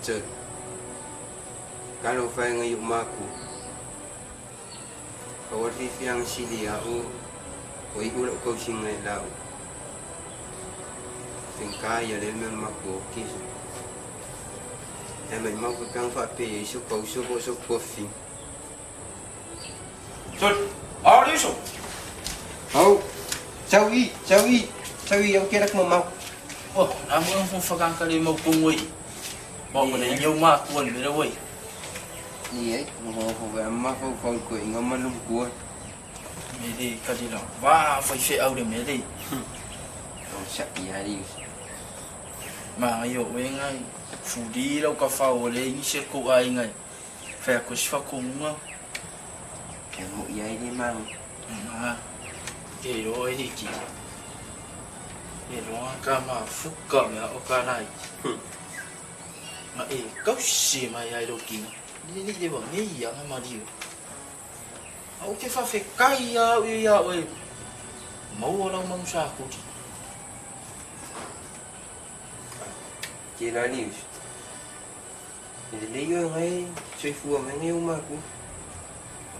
Tolu. Talofa e ngai o maku. Ka wa fifianga sili a o o i ula o kausinga e lau. Fengka ia le mea maku o kiso. E mai mau ka kang fa pe iso kauso bo so kofi. Tolu. Ao le uso. Au. Sau i, sau i, sau i au ke rak mamau. Oh, na mo ang fong le mau kongoi. Mau mo le nyau ma kuan me le wei. Ni ai, mo ho ho ma fau fau ko inga malum kuan. Me le ka le la. Va fai fe au le me le. O sa i hari. Ma yo we ngai. Fudi lau ka fa o le ni se ko ai ngai. Fa ko si fa ko nga. E mo i ai le mang. Ma ke ro e hiki. E roa ka ma fuka mea o ka rai. Ma e kau si mai ai ro kinga. Ni ni le wa ngi ia nga ma rio. A o ke fa fe kai ia u ia o e. Mau lau mau sa ku. Ke la ni. Le le yo ngai soifua mai ngai o maku.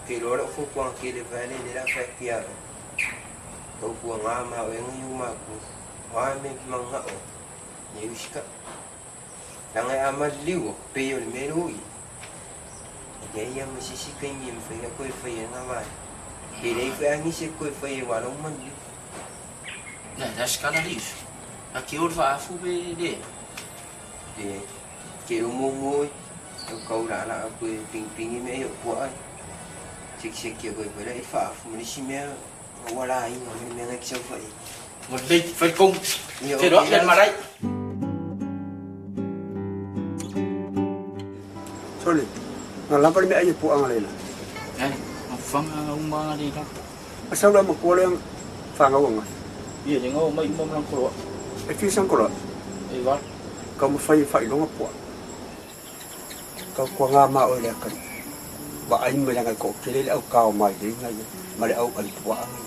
Ke lo la fo kwa ke le va le le la fa kia. Kau kua ngā ma o ngai o maku. Wa me manga o. Ni usika. Langa a ma liu pe yo le me ro i. Ia ia ma sisi kai mi mfa ia ko e fa ia ngā vai. Ke le fa angi se ko e fa ia wa lo ma liu. Na das kana liu. A ke or va afu be le. Le ke ro mo mo o kau la la ko e ping ping me yo po ai. Sik sik ke ko e fa e fa afu mo si me wa la i no me me ngai ki fa i. Mo le fa kong. Ke ro le marai. Sole, nga lava le mea ai e puaga lena. Eh, ma fanga uma le la. A sau la ma kua le fagauaga. Ia le ngau mai uma mang ko. E fisang koloa. E va. Kau mawhai e whailoga pua. Kau kua ngā mā oe le akali. Wa ai mai langa ko kele le au kao mai le ngai ma le au ai pua ngai.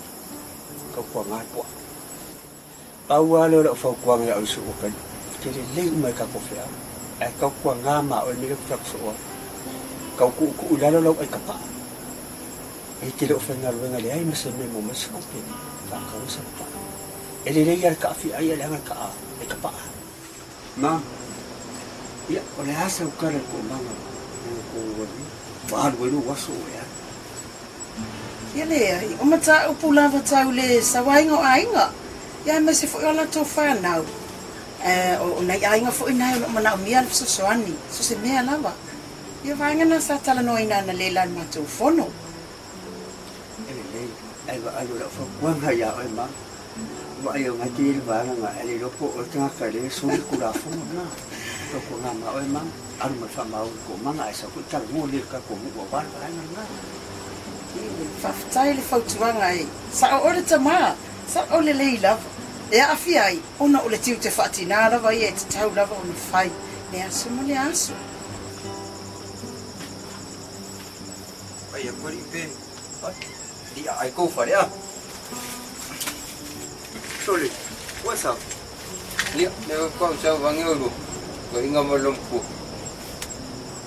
Kau kua ngā pua. Pau a le o le au kua ngai au su o kai. Kele le mai ka ko whea. E kau kua ngā mā oe me le kuta kuso Kau ku ku ulalo lau ai kapa. E te le o whainga luenga le ai mase me mo mai sikupe. Wha kau sa pa. E le le ia ka afi ai le anga ka a e kapa. Ma, ia, o le asa o kara ko manga, ko wali, wa alu elu waso o ea. Ia le ai, o mata upu lava tau le sawainga o aiga. Ia me se foi o latou whanau. O nei aiga foi nai o lo mana o mia le fesoasoani, so se mea lava. Ia vaega na sa talanoaina analeila i le matou fono. E lelei, ai wa alu lau fautuaga ia oe ma. Wa ai o ngai te le vaega nga e le lopo o tangata le soli kulafono na. Kau ko ngā ma oe ma, alu mai whamau ko manga ai sa ko tala mo le ka ko mu wa wa vaega nga. Faafetai le fautuaga e. Sa'o oe le tamā, sa'o lelei lava. E aafia ai, ona o le tiute faatinā lava ia e tatau lava ona fai, le aso ma le aso. Ai a kori pe. Di ai ko fa le a. Sole, what's up? Ia, le ko sa wangi uru. Ko inga mo lompu.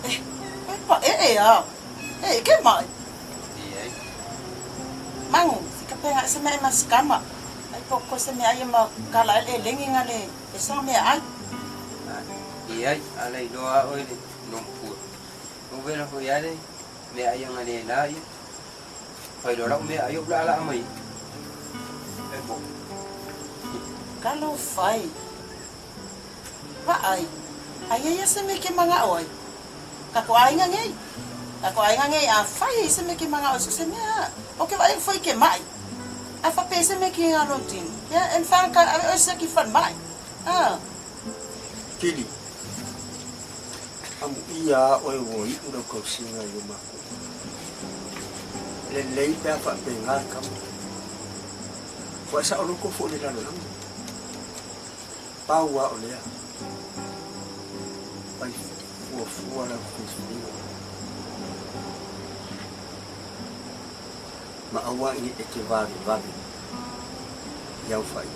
E pa e e a. E ke mai. Ia. Mangu, si ka penga se me mas kama. Ai po ko se me ai ma kala e lengi ngale e sa me ai. Ia, ala i loa o le lompu. O vela ho ia le me ai nga le la ia. Fai lo la me ai o la la mai. E bo. Kalo fai. Va ai. Ai ai se me ke manga oi. Ka ko ai ngai. Ka ko ai ngai a fai se me ke manga oi so se me a. O ke vai foi ke mai. A fa pe se me ke nga rotin. Ya en fa ka a o se ki fan mai. Ah. Kili. Amu ia oe wo i ura kau singa i o mako. Le lei pe a wha pe ngā kama. Wa sa o loko fo le lalo langa. Pau a o lea. Pai fua fua la filifiliga. Ma aua i e te vave vave. Iau whai.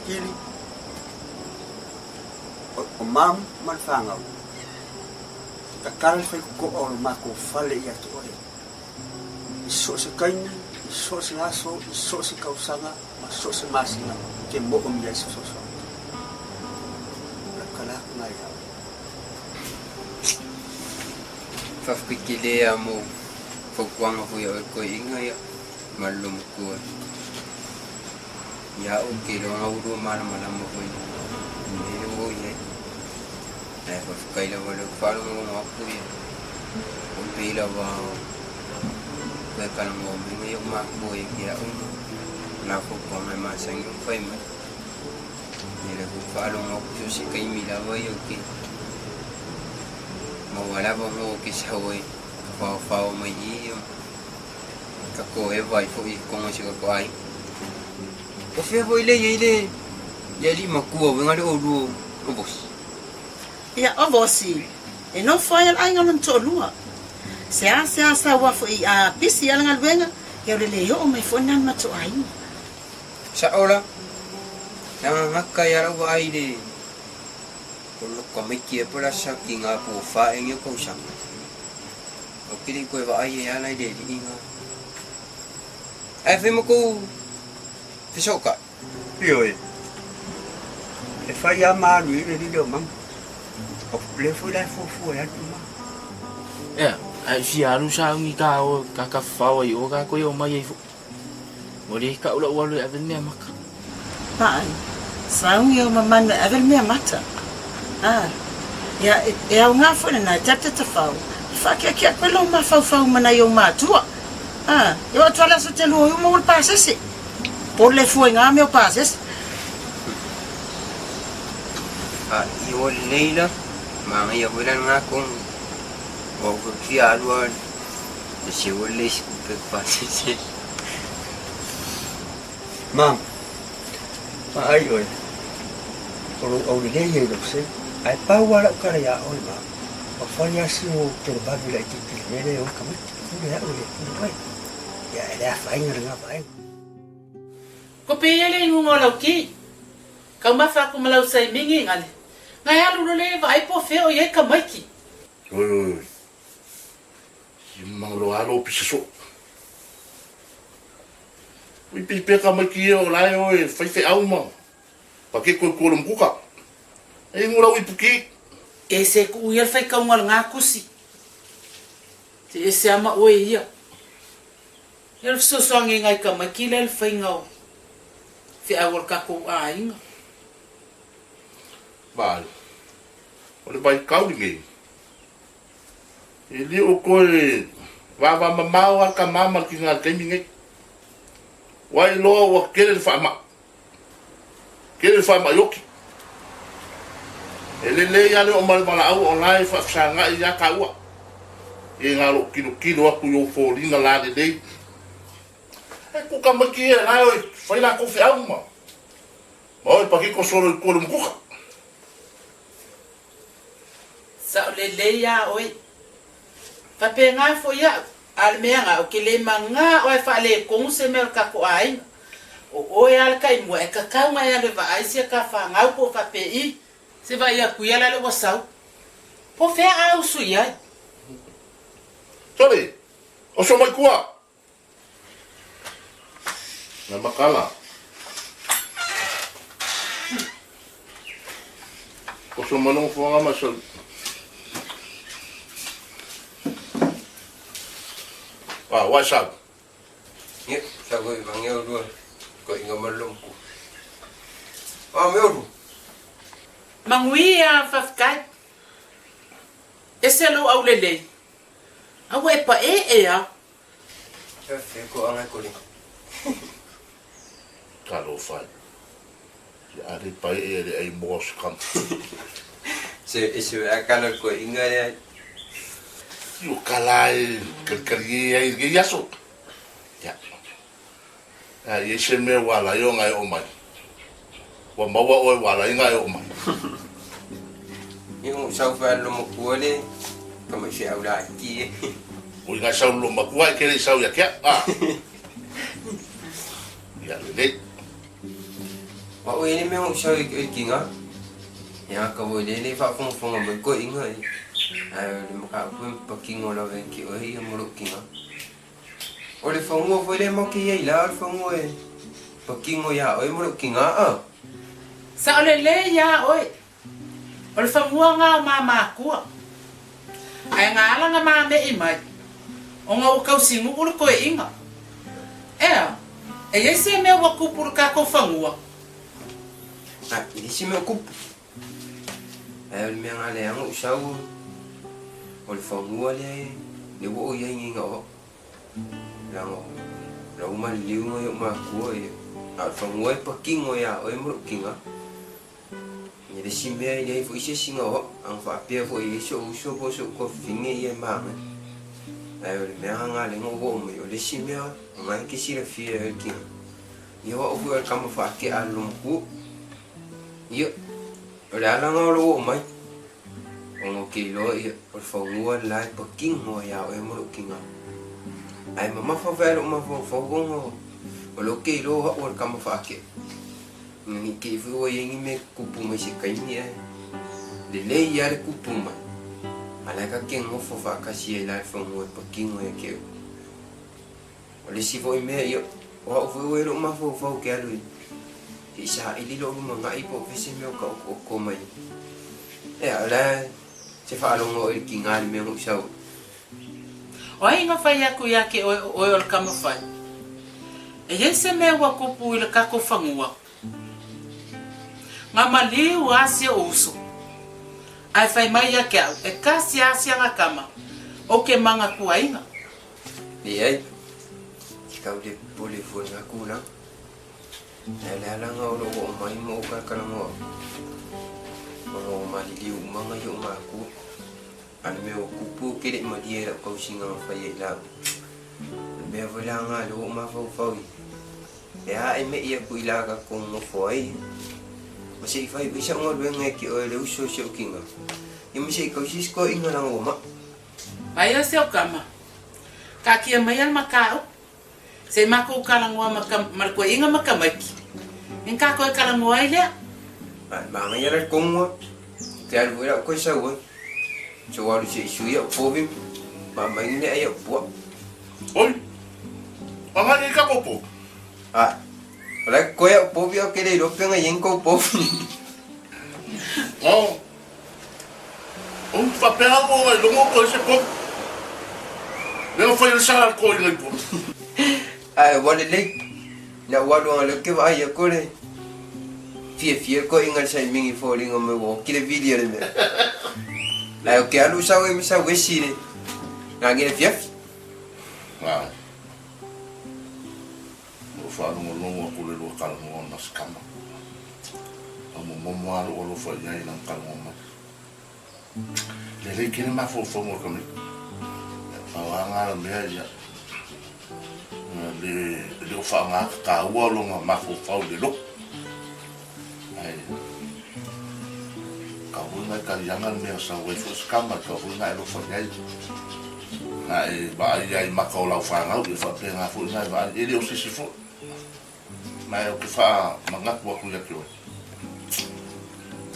Kili. O Mam ma le fanau, tatala le faikokoa o lo matou fale ia te oe, i so o se taimi, i so o se aso, i so o se tausaga ma so o se masina e te moomia ai se fesoasoani. O lau tala atu lena ia oe. Faafetai tele lava mo fautuaga foi a oe toeaiina ia ma le loomatua. Ia au ou te iloa na ua lua malamalama foi i le mea lea ua i ai. Ae faafetai lava o lea ou te faalogologo atu ia, ua pei lava o toe talanoa mai nai ou matua ia te au ma la fautuaga e masani ona fai mai. Ia lea foi ou te faalogo atu so o se taimi lava ia ou te maua lava mo ou te sau ai ka faofao mai i i Ka koeva ai foi i totonu o si o tatou aiga. O fea foi lea i ai le le alii matua uiga le oulua o Vosi? Ia, o Vosi, e nofo ai a le aiga lona toalua. Seasea sau a foi a pisi a le galuega, ia o le le oo mai foi lena le matou aiga. Sao la, leaga gata ia lau vaai i le o le loto tamaiti ea po o le asa tiga po o fa ea nei o tausaga. Ou te le i toe vaai e ala i le alii na. Ae fai ma tou fesootai. Ioe, e fai lava ma alu i ai le alii lea o Manu. O lea foi la e fuafua e alu i ma. Ea, ae fia alu sauni ka o ka kafafao ai o ka koe o mai ai fo. Ua le kau lau alu e ave le mea maka. Paai, sauni o ma manu e ave le mea mata. A, ia, e aoga foi lena e ta te tafao, e faakeakea koe lou mafaufau ma nai ou matua. A, e oo atu lava le aso te lua ua maua le pasese. Pole fua i ngā mea o pasese. A, i o lelei la, manaia foi la lena tonu. O au foi fia alu lava e seu le isi tupe pasese. Mama, vaai oe, o lou aulelei ia i lou seu, ae pau lava lau tala iā oe, Mama, ua fai lava si ou televave laitiiti i le mea lea e o ai tamaiti, pule au e le pule oe. Ia, e le afaina lena vaega. Ko pēia le inuga o lau ki. Kaumafa aku ma lau saimigi ngale. Ngai alu lo le vaai po fea o iai tamaiti. Oi oi oi. I mangalo a lo pisa so. Ui pi peka mai ki e o lae o e whai whe au ma. Pa ke koe kua lo mkuka. E ingo lau ipu ki. E se ku ia le faikauga o le gakusi. Te ese ama oe ia. Ia le fesoasoani i ngai tamaiti lea le faiga o feau o le tatou aiga. Vai. O le vaitau lenei, e le o toe vavamamao lava le tama ma le tina i le taimi lenei. Ua iloa ua tele le faamai, tele le faamai oti. E lelei lava le oo mai o le valaau o la e faafesagai ia taua. E na o lou tilotilo atu i ou foliga lalelei. E ku tamaiti ia la e fai latou feau ma ma oe pakiko solo i tua i le umukuka. Sao lelei a oe. Faapena foi au, a o le mea na, ou te le magā oe e faaletonu se mea o le tatou aiga. O oe lava le taimua e tatau ona e alu e vaai sia ta fanau po o faapei. Se vaai atu ia la le ua sau. Po o fea a usu i ai. Sole, oso mai tua! Na makala. Oso mai longo fuanga ma sau. Ah, wai sau. Ia, sau foi vange o lua ko inga malonku. Ah, me oru. Manuia faafetai. Ese lou aulelei. A ua e paʻeʻe a. Fe ko anga kore. Talofa e. Ia a le paeʻe le ai moa o se kama. Se e se a kala ko inga lea. I o kala e kalikali e ai i aso. Ia. A i ai se mea ua ala ai ona e oo mai. Ua maua oe ua ala ai ona e oo mai. I o sau fa lo matua le ka mai feau la ki e. O i ngai sau lo matua e kere i sau ia kia. Ah. Ia lelei. Ma o ene mea o sau i kinga. Ia ka voi le le faafogafoga mai koiga ia, ae o le mataupu e patino lava ia te oe ia ma lou tina. O le fanua foi lea matou te i ai la, o le fanua e patino ia oe ma lou tina a. Sao lelei ia oe, o le fanua nga o ma makua. Ae nga ala nga mamei mai, ona ua tausinuu le toeaina. Ea, e iai se mea ua tupu i le tatou fanua? A, e leai se mea o tupu. Ae o le mea nga leaga ou sau, o le fanua lea lea ua ou i ai nei na o au. Leaga o lau maliliu nai ou matua ia, a o le fanua e patino ia oe ma lou tina. Ia le isi mea e leai foi se isi na o au, a na faapea foi e i ai sou uso po o sou tuafafine ia e magai. Ae o le mea lena lea na ou oo mai, o le isi mea o lena e te silafia e oe le tina. Ia o au foi o le tama faatea a le loomatua. Ia, o le ala lena o lou oo mai, ona ou te iloa ia, o le fanua le la e patino ai ia oe ma lou tina. Ae mamafa foi lou mafaufau ona o lea ou te iloa o au o le tama faatea. Ina ne i te i foi ua i ai ni mea e tutupu mai se taimi ae lelei lava le tupu mai, a o la e ta te nofo faatasi ai la i le fanua e patino ia te oe. O le isi foi mea, ia, o au foi ua i ai lou mafaufau ou te alu i se i saili lou lumanai po o fea se mea o taotooto mai ai. Ea, o le a se faalogo oe i le tiga i le mea na ou sau ai? O ai na fai atu ia te oe o oe o le tama fai? E iai se mea ua tupu i le tatou fanua? Na maliu a si ou uso, ae fai mai ia te au e kasi a siana tama ou ke mangatuaina. Leai, e tau le popole fua i lena tulaga. Ae o le alaga o lou oo mai ma ou kalakalanoa atu, ona ua maliliu uma nai ou matua. A o le mea ua tupu ou te le i malie i lau tausiga na fai ai i lau. O le mea foi la lena lea ua ou mafaufau i ai, e a e me'i atu i la tatou nonofo ai, ma se i fai foi sau galuega e te oe le uso i si ou tina, ia ma se i tausi si toeaina leaga ua ma'i. Mai o si ou tama, taatia maia le mataupu, se i matou talanoa ma ma le toeaina ma tamaiti, ina tatou e talanoa ai lea. A e manaia la le tonu a, te alu foi la ou toe sau ai. Se ua alu se i sui au povi ma aumai ni meaai au puaa. Oi! Agai ai ka popo. A, o la e koe au povi a ou te le iloa pe na i ai ni kou povi. Oh. Ou faapea au o ai logo koe se povi. Lea o fai le sala koe ngai povi. Ae ua lelei. Na ou alu anga lea ou te vaai aku le fiafia koe inga le saimigi foliga mai ua oki le vili o le mea. Ae ou te alu sau ai ma sau esi le lagi le afiafi. Ai. Ua faalogologo atu le lua talanoa ma si tama. Ua momomo lava lou alofa i ai i lana talanoa mai. Lelei tele mafaufauga o tamaiti. Pau lava lena o le mea ia, le le o faaaoga lona mafaufau i le lotu. Ae tau foi na e taliaga le mea e sau ai foi si tama, e tau foi na e alofa i ai. Na e vaai ai i maka o lau fanau, ia faapena foi na e vaai, e le o se isi foi. Ma e ou te faamanatu atu ia te oe,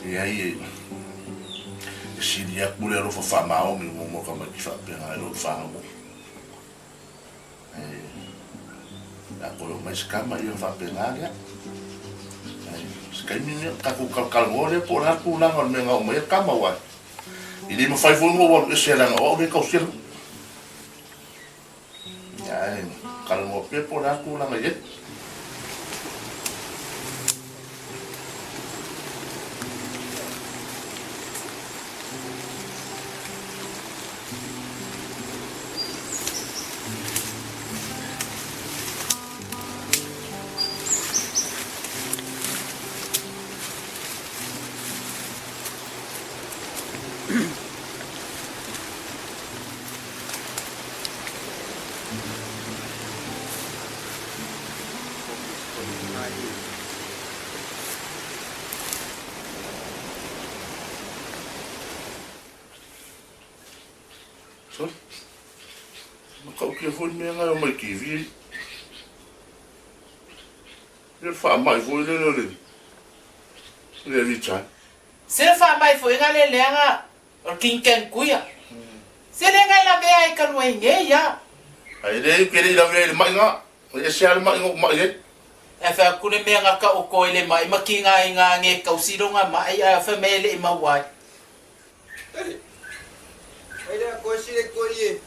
leai e sili atu le alofa faamaoni mo tamaiti faapena i lou fanau motu. Ae pe a toe oo mai se tama ia ona faapena lea. Ae se taimi ia tatou talatalanoa lea po o le a le tulaga o le mea na oo mai ai le tama aua e le mafai foi ona ou alu ese leaga o au lea e tausia le nuu. Ae talanoa pea po o le a le tulaga i ai. Sorry. Matautia foi le mea na e omai TV ai. Ia le faamai foi lele o le le every time. Se le faamaifoʻiga le leaga o le King Kuia. Se le ga e lavea ai talu ai nei a. Ae le ou te le i lavea i le maʻi ga, e ese a le maʻi na ou maʻi ai. E fai atu le mea na taoto i le maʻi ma tigaina age e tausi lona maʻi ae fai mai e le i maua ai. Ai lea koe si le koe e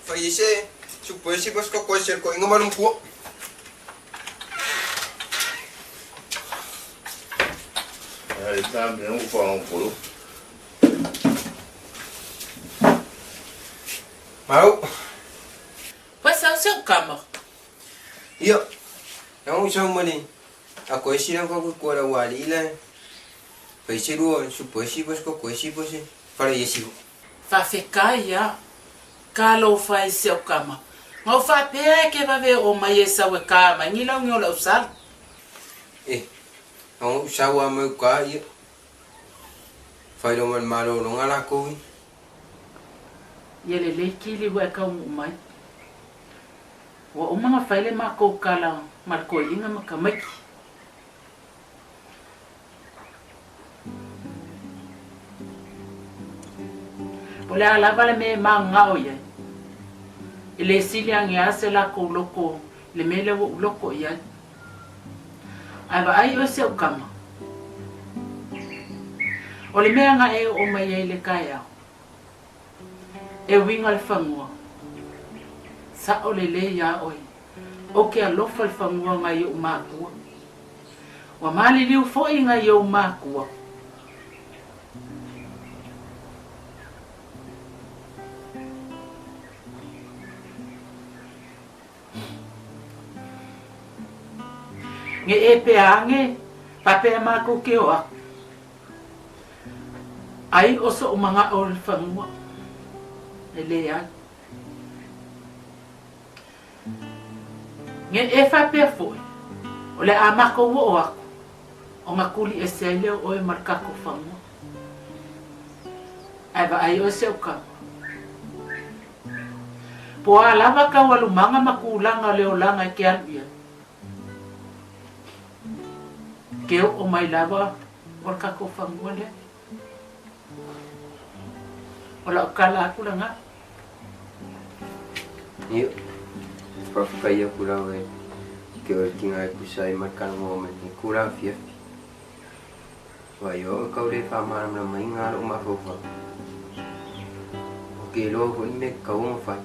fai e se supo e si pas ko koe se ko inga malum kuo. Ai ta me u fa on ko. Mau. Poe sau se kama. Ia. Yang u sau mani. A koe si lang ko ko la wali la. Fai se lua supo e si pas ko koe si pas fara ye si. Faafetai ia. Talofa e si au kama. Ga o faapea e ke vave o mai e sau e ka mai ni laugi o lau sala. E. Ang u sau a mau ka ia. Fai lo man malo lo ngala ko. Ia lelei kili ua e kaunuu mai. Ua uma ona fai le makou kala ma le koeina ma tamaiti. Po o le a lava le mea e magagao i ai. E le sili age a se lakou loko i le mea lea ua ou loko i ai. Ae vaai oe si au kama. O le mea na e oo mai ai i le taeao, e uiga le fanua, saʻo lelei iā oe, ou te alofa i le fanua nai oʻu mākua. Ua maliliu foʻi nai ou mākua. Nge e pea age, faapea makou ke o aku. Ai o soʻu manaʻo i le fanua, e leai. Nge e faapea foʻi, o le a makou oo aku, ona kuli ese ai lea o oe ma le kakou fanua. Ae vaai oe si au kama. Po o a lava taualumaga ma tulaga o le olaga e te alu i ai, ke oo mai lava o le kakou fanua lea. O lau kala aku lena. Ia, faafetai aku lava i ke oe tiga e tusa ai ma le talanoa mai lenei kula afiafi. Ua ioa oe kau le faamalamalamaina a lou mafaufau. Ou te iloa foi le mea e tatau ona fai.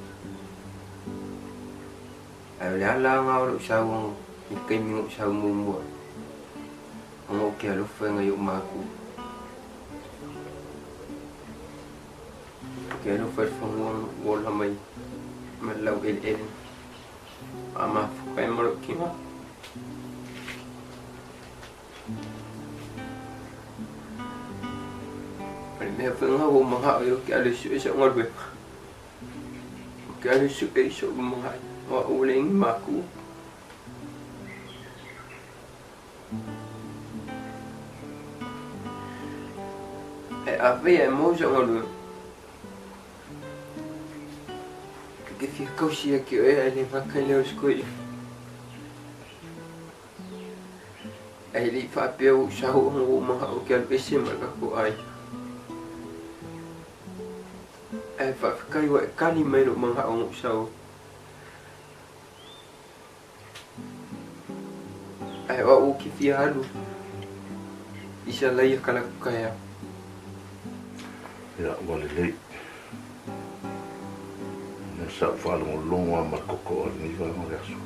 Ae o le ala lena o lou sau i le taimi na ou sau muamua ai, ona ou te alofa i nai ou matua. Ou te alofa i le fanua na ou ola mai ma le laueleele a mafuta ai ma lou tino. O le mea foi lena ua ou manao ai ou te alu e sue sau galuega. Ou te alu e sue i soʻu lumanai, o aʻu ua leai ni mākua. Ae afai ae maua sau galuega, ou te fia tausi ia te oe ae le gata i lea o si toeaina. Ae le i faapea ua ou sau ona ua ou manao ou te alu ese ma le tatou aiga. Ae faafetai ua e kali mai lou manao ona ou sau. Ae o au ou te fia alu i Salaia kalaku taeao. Ia, ua lelei. Mea sa ou faalogologo lava ma le totoa i lenei vaega o le aso.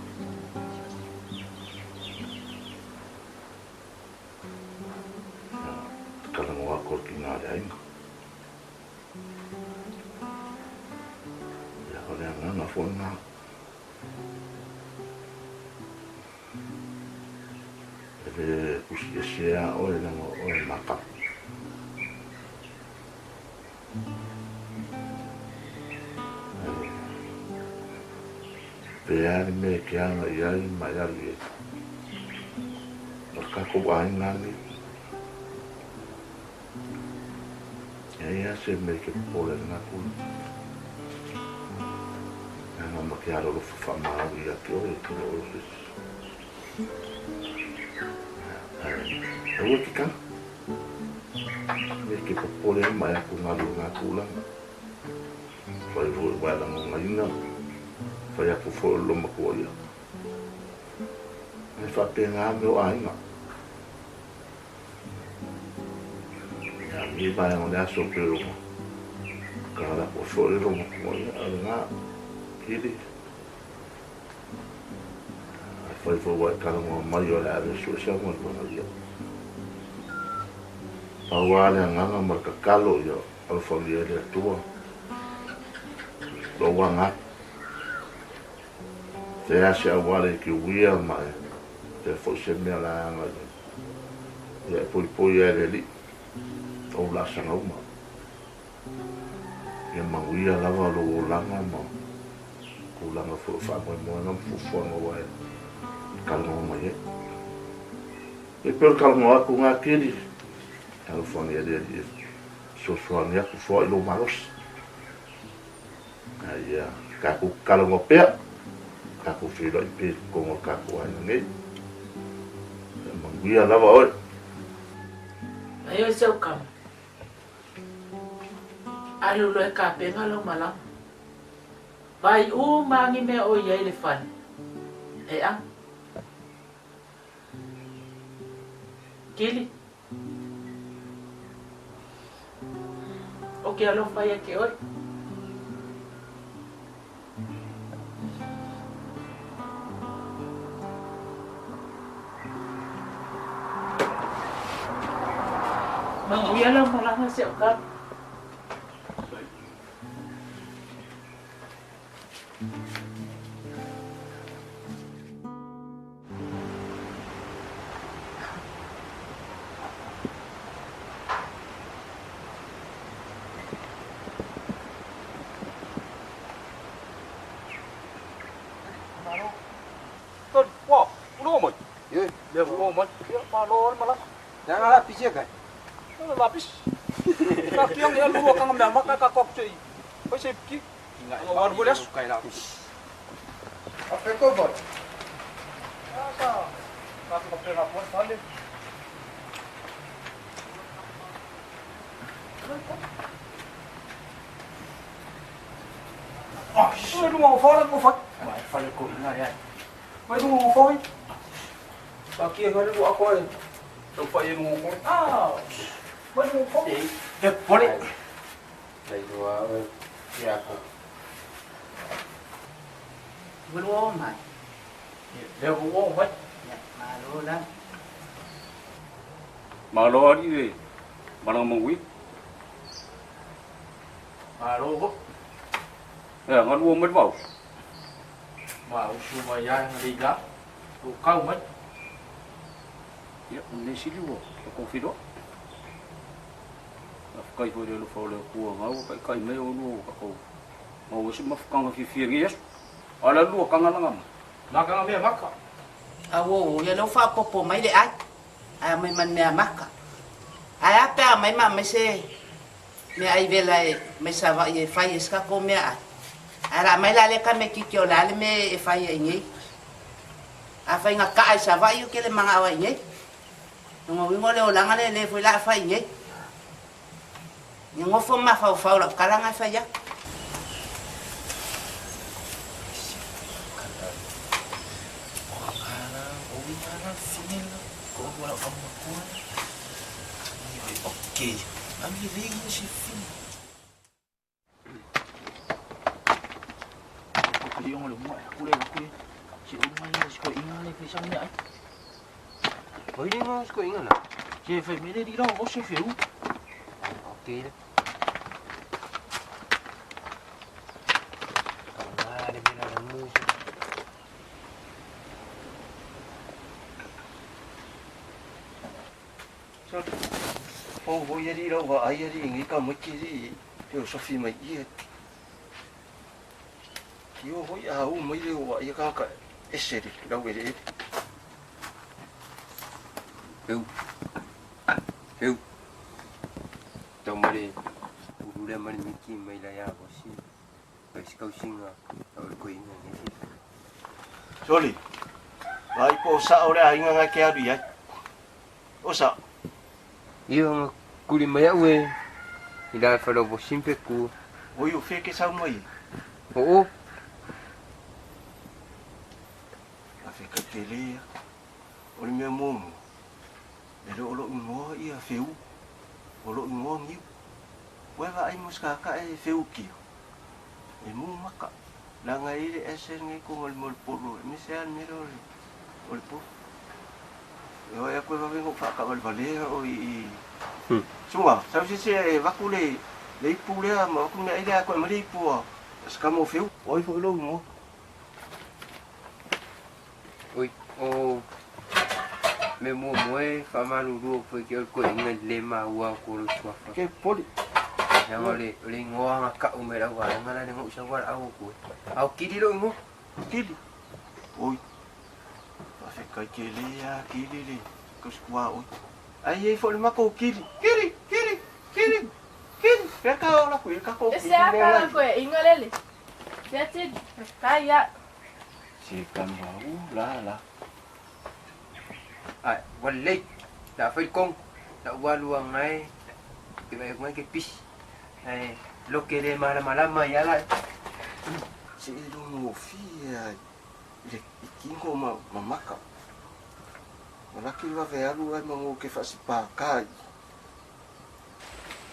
Ia, talanoa atu le tina a le aiga. Ia, o le agaga foi lena. E le tusi ese lava oe leaga o oe e makapu. Pe a le mea e te aga i ai ma e alu i ai. O le tatou aiga lenei. E leai lava se mea e te popole ai i lena tulaga. Leaga ma te alolofa faamaoni ia te oe, e te le o oe o se isi. Ae aua e te tala. e te popole ai ma e atugalu i lena tulaga. Fai foi ua e lagonaina, fai atu foi o le loomatua ia. E faapena mea o aiga. Ia, lenei vaega o le aso pei o tatala atu ai foi le loomatua ia, a o lena, Kili. Afai foi ua e talanoa mai o le a ave sue sau galuega ia. Pau lava le agaga ma le tatalo ia alofagia e le Atua lou aga atu. Fea se auala e te uia ma e fea foi se mea o le a aga i ai. Ia e poipoi ai e le Alii ou laasaga uma. Ia manuia lava lou olaga ma tulaga foi o faamoemoega ma fuafuaga ua e talanoa mai ai. E pei o le talanoa atu lena Keli, alofagia e le Alii e fesoasoani atu foai lou malosi. A ia tatou talanoa pea, tatou feiloai pea i totonu o le tatou aiga nei. Ia manuia lava oe. Mai oe si au kama. Alu loa e kapena lau malama. Vai uma agi mea o i ai le fale. E a. Kili. O ke alofa ia ke oe. Manuia lau malaga si au kama. Malo alii le malaga manuia. Malo foi. Ea, galua mai le vausu. Vausu mai lava e la. Ua kau mai. Ia, o lenei sili ua tatou feiloai. Faafetai foi i le alofa o le Atua na ua taitai mai oulua ua tatou maua ai se mafutaga fiafia i lenei aso. A o le lua taga laga mai. Makaga mea maka. Auo, ia lea ua faaopoopo mai le ai, ae aumai ma le mea maka. Ae a pe a aumai ma aumai se meaai vela e mai Savaii e fai ai se tatou meaai? Ae o le a aumai la lea tamaitiiti o le a le mea e fai ai nei? Afai na kaa i Savaii ou te le manao ai nei. Lona uiga o le olaga lea le foi la a fai nei. Ia nofo ma mafaufau lau tala na e fai atu. Peu. Peu. Tau mai le ulu lea ma le miki mai la ia vosi. Pai se kausiga o le koina i nei. Soli, vaai po o sao le aiga na e te alu i ai. O sao? Ioe, Kuli mai a'u e i la fale o Vosin pe ku. Oi o fea ke sau mai e? O o. A fe kai te lea. O le mea muamua, e le o lou igoa ia Feu, o lou igoa Niu. Ua e vaai mo se kaka e Feu kio. E mu maka. Leaga e i le ese lenei koga o le mea o le polo, e mese lava le mea lea o le, o le polo. E oe aku e vave ona ou faakaavalevalea oe i Suga, sau se isi e avatu le, le ipu lea ma avatu le meaai lea atoa e aumai le ipu a se kama o Feu. O ai foi lou igoa? Oi, o mea muamua e faamalulu atu foi ke o le koeaina i le le maua atu o lou suafa. Ke poli. Leaga o le, o le igoa agaka'u mai lau vaega la le na ou sau valaau atu ai. A o Kili lou igoa. Kili. Oi. Faafetai tele lava Kili le tausi-tuaoi. Ae i ai foi le matou Kili. Kili! Kili! Kili! Kili! Fea ka ola atu i le tatou E Kili se a lea ka la i. koeaina lele. Fea tili. Faafetai a. Se kama u la la. Ai, ua lelei. O le a fai le kogo. Lau alu agai, ke vaai atu ngai ke pisi. Ae loke le malamalama ai lava la. Se i logofie lava i le i tino ma ma maka. Malaki le vave alu ae manu ke faasipākā i.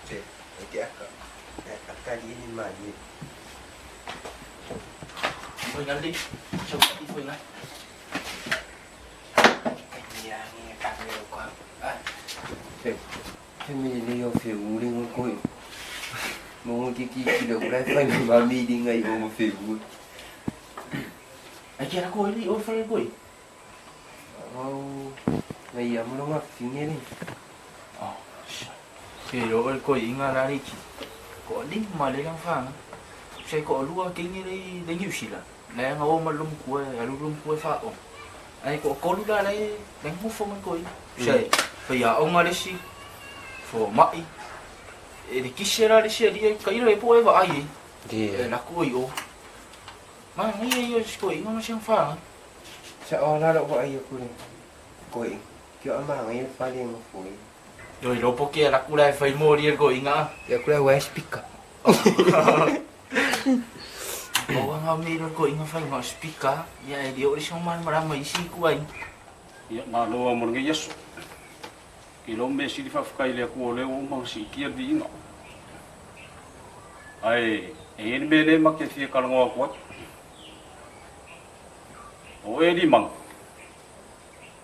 Se, e te aka. E akali ini malie. Ifo inga le. Sau ifo inga. Kai ia ngi ka me o kwa. Ah. Fe. Fe me le o fe u le ngo koi. Mo ngo ki ki ki lo la fai ma mi di ngai o mo fe u. Ai kia ko ili o fai koi. Au ngai ia mo longa finge le. Oh. Ke ro el koi inga la riki. Ko ling ma le lang fa. Se ko lua ke ngi le le New Zealand. Le nga o ma lum ku e alu lum ku e fa o. Ai ko kolu la le le ngofo mai koi. Se fa ia o nga le si. Fo mai. E le kise la le si ali kai le po e va ai. E Di. la ko i o. Ma ngi e yo ko inga ma siang fa. Sa o la lo wa ai ku le. Koi. Ki o ma ngai fa le ngo foi. Yo i lopo ke la kula e fai mori el ko inga. Ya ku la wa speaker. O nga me ro ko inga fai ngo speaker. Ya e dio ri song man mara mai si ku ai. Ia, malo a mo lenei aso. Ke lo me sili faafetai i le Atua o lea ua uma ona siitia le viiga. Ae e i ai le mea lea ma te fia talanoa atu ai. O oe Limanga,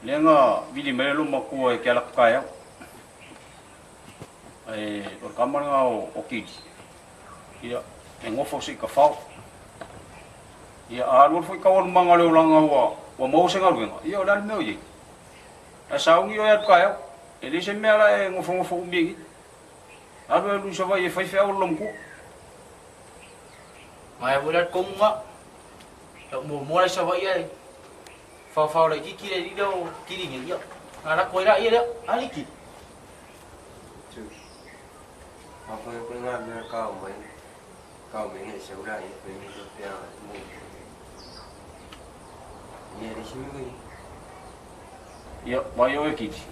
lea na vili mai ai lou matua e te ala atu taeao. Ae o le tama lena o Kili, ia, e nofo se i tafao. Ia, a alualu foi taualumaga o le olaga ua, ua maua se galuega, ia o le a le mea o i ai? Ae sauni oe alu taeao, e leai se mea la e nofonofo umi ai nei. Alu alu i Savaii e fai feau le lou matua. Mai foi la le komu nga. Lau muamua la i Savaii ae faofao laitiiti le alii lea o Kili nei, ia, na lako ai laia lea, a alii Kili. Tu. Ma foi ko nga mea ka o mai. Ka o mai ngai sau la ia foi mi lo pea mo. Ia le simi ko. Ia, vaai oe Kili.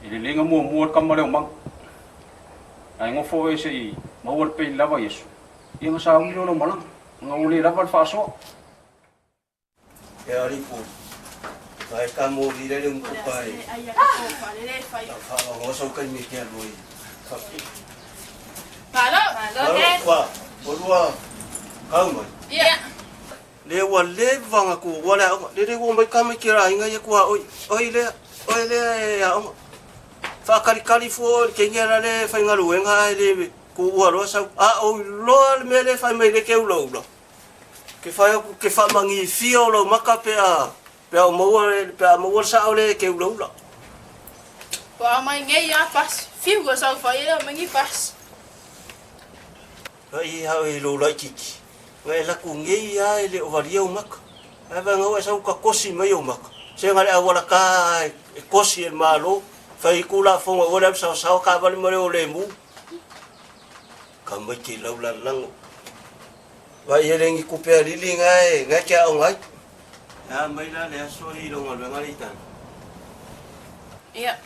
E lelei na muamua le tama lea o Maga. Ae nofo oe se i maua le pei lava i aso, ia na sauni lea o lau malaga, ona ua le lava le faasoa. E alii po. Ai ka mo vi le le umukupa e. Tau whaalogo sau kaimi ke alu ai. Malo. Malo kwa. O lua kau mai. Ia. Le ua leva ona ku ua le aoga. Le le ua mai ka mai ke la inga ia kua oi. Oi lea, oi lea e aoga. Whaakalikali fua o le keingia la le whaingaluenga ai le ku ua loa sau. A o loa le mea le whai mai le ke ula ula. Ke whai aku ke whamangi fia o lau maka pe a pe a o maua le pe a maua le sao le ke ula ula. Ua mai nei a pas. Fiu ko sau fai le mangi pas. Ai hao e lo laititi. Ngai la ku ngei a e le o valia o maka. Ai va ngau e sau ka kosi mai o maka. Se nga le awala ka e kosi e malo. Fai ku la fonga o le sao sao ka vale mo le o le mu. Ka mai ke lau la lango. Vai e lengi ku pea lili ngai ngai ke au ngai. A mai la le aso i lo ngaluenga le itana. Ia.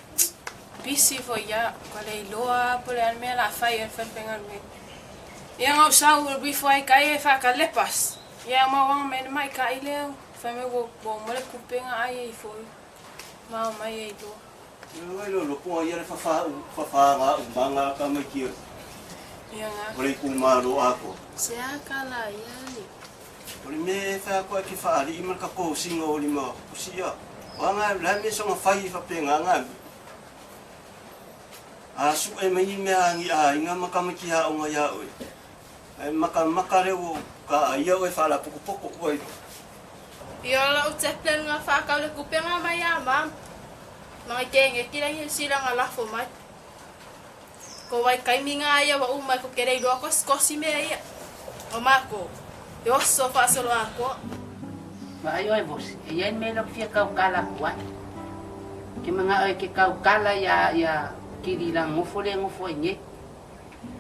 pisi foi ia ua le iloa lava po o le a le mea o le a fai ai le falefaigaluega. Ia na ou sau alu ifo ai i kai e faakalepa ia mauaga mai le maita'i lea fai mai ua uma le tupe na ai ai foi ma omai ai loa. Ia le lopo ia le fafa fafa ga umaga ka mai kia. Ia ga. O le itumalo atoa. Se a kala ia ni. O le mea e fai atu ai ke faalii ma le kakosiga o lima kusia. O anga la me songa fai fa pe nga nga. A su e mai ni mea angi a inga maka mai ki ha onga ia oe. Ai maka maka le o ka ia oe fa la poko poko ua i. Ia o la'u chaplain nga faakau le kupe nga mai ia mam. Manga ke nge ki langi sila nga lafo mai. Ko wai kaimi nga ia wa umai ko kerei loa ko skosi mea ia. O mako, e oso faasolo akoa. Vaai oe vosi, e iai le mea lea ou te fia kaukala atu ai. Ke mana'o e ke kaukala ia ia Kili i lana nofo lea e nofo ai nei.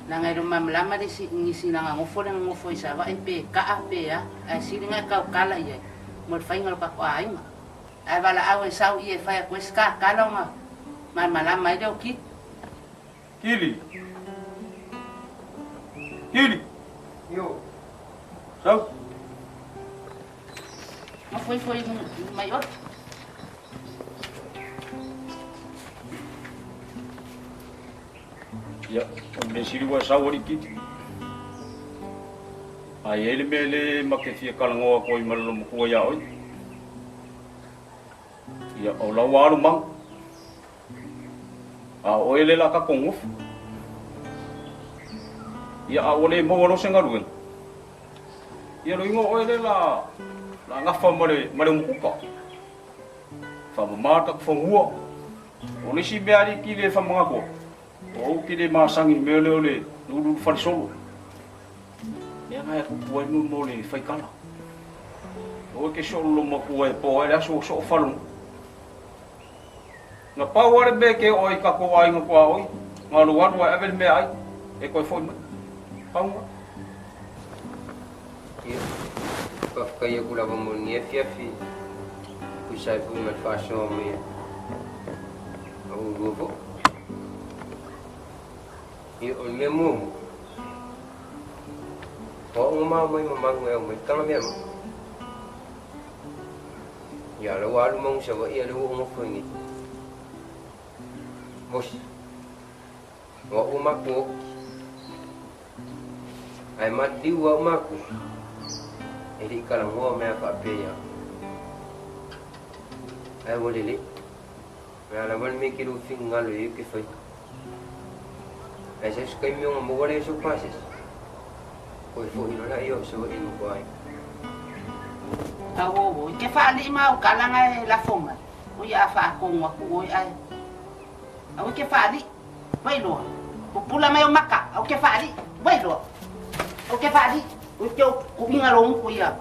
Leaga e le o malamalama le isi nisi i lana nofo lea na nofo ai i Savaii pe ka'a pe a, ae sili ona e kaukala i ai mo le faiga o le tatou aiga. Ae valaau e sau i e fai atu ai se kakala ona malamalama ai lea o Kili. Kili! Kili! Io. Sau. Nofo ifo i mai oe. Ia, o le mea sili ua e sau alii Kili. A i ai le mea le ma ke fia talanoa atu ai ma le loomatua iā oe. Ia, o lau alu maga. A o oe le la tatou nofo. Ia, a ua le maua loa se galuega, ia lo igoa o oe le la la gafa ma le ma le umukuka. Faamama le tatou fanua. O le isi mea alii kili e faamanatu atu, o ou te le masani i le mea lea o le uluulu falesolo. Mea na e tupu ai mo mo le faikala. Aua e te soololo matua e po ai le aso o soo falogo. Na pau lava le mea e te oo ai i tatou aiga tuaoi, na lou alu ae ave le meaai e toe foi mai. Pau lena. Ia, faafetai atu lava mo lenei afiafi, tusa ai foi ma le faasoa mai a oulua foi. Ia, o le mea muamua, o au na mao mai ma magu e aumai taga mea mai. Ia, la ua alu magu Savaii a lea ua ou nofo i inei. Bosi, o au ua maku oki. Ae maliliu au maku, e le i talanoa mea faapea ia au. Ae ua lelei. O le a lava le mea e te lua finagalo i ai ou te faia. Ae sau se taimi ona maua lea o sou pasese, koe foi loa laia o Savaii ma Kuaina. Tauouou, i ke faalii ma au kalaga e lafo mai, o ia a faatonu atu oe ae aua e ke faalii, ua iloa, pupula mai ou maka, aua ke faalii, ua iloa, aua ke faalii, ua te ou kuiga lou gutu ia.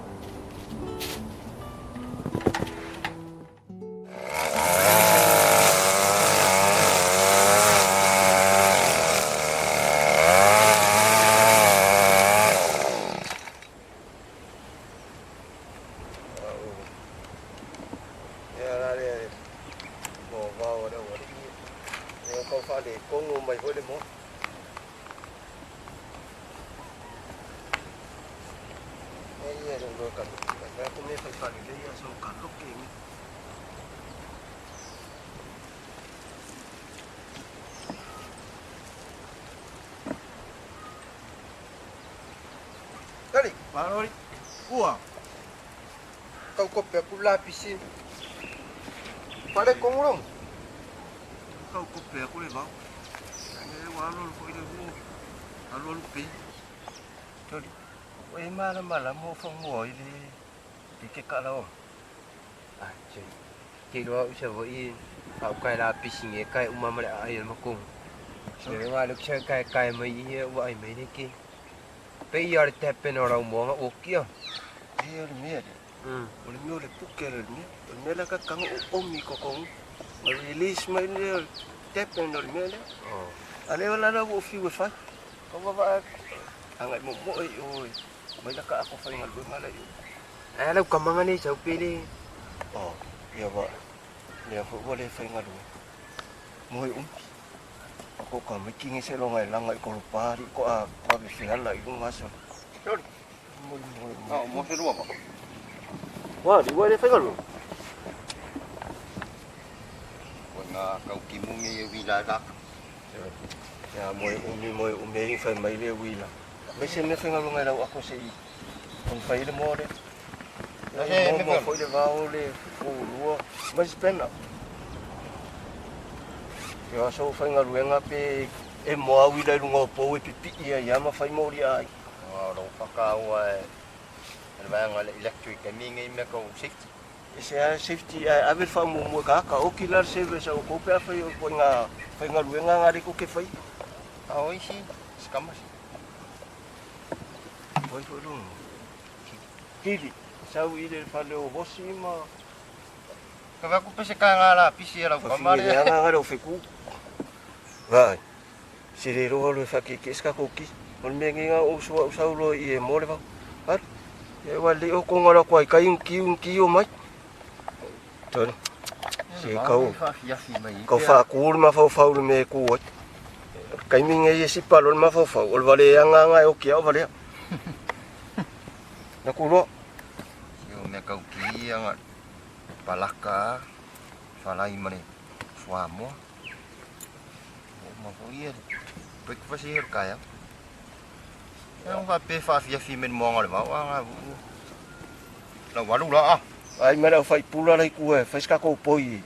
Ia la lea le moavao a le aualii ia ua tau faaletonu mai foi le moa. Ia le loa kaloke mai fai atu mea fai faalelei a so kaloke ni. Tali. Malo ua. Tau kope aku lapisi. Fale kongolong. Tau kope aku le vao. E ua alu alu foi le ua. Alu alu pe. Toli. O e malamalama o fanua i le i ke kala o. Ah, sei. Ke iloa au Savaii a o kae lapisi nge kae uma ma le aai o le makou. Le nga le kusa kae kae mai ia ua ai mai le ke. Pei ia le tepe no rau moanga o kia. E o le mea lea. O le mea o le puke le mea. O le mea lea ka kanga o omi kokongu. Ma release mai le o le tepe no le mea lea. Oh. A lea la la ua fiu e fai. Ka vava anga i mo mo e o mai la ka ako fai ngaluega la i o. Ai lau kamaga nei sau pele. Oh, ia va. Lea foi ua le fai galuega. Moe umi. Ko ka maiki nge se longa e langa i kolo pari ko a pa fe ala i lunga so. Sorry. Mo mo. Ah, mo se lua pa. Wa, di wa le whai galu. Ko ngā kaukimungi e wila e raka. Ya mo e umi mo e umi e whai mai le wila. Me se me whai galu ngai lau ako se i. On whai le mo le. Se Mo me mo whai. foi le vao le fu lua. Mai se pena. Ia so whai galuenga pe e moa wila i lunga o pou e pipi ia ia ma whai mori ai. Ngā rau whakaua e le vaenga le electric e mingi me kau safety. E se a safety a ave le faamuamua ka aka oki la le service a outou pe afai o ituaiga faigaluega ga le kou ke faia. A o isi, scammers. Oi foi luga. Kili, sau i le fale o hosi ma Ka whaku pese ka ngā la pisi e lau fafine kamare. le aga ga le o feku. Vai. Se le roa lo e whakeke e ska koki. O le mea ngenga o sua o sau loa i e mo le vau. Aru. E wa le o konga la kwa i kai unki unki o mai. Tonu. Se kau. Whaafiafi mai i Kau pea. whaakū le mafaufau le mea e kū ai. Kaimi ngai e sipa lo le mafaufau. O le vale e anga anga e oki au valea. Na kuloa. Si o mea kau ki anga palaka whalai mare whamoa. O ma foi e breakfast e kaya. E o pe whaafiafi me moanga le vau anga vu. La walu la a. Ai mea lau whai pula lai kua e whai kou poi.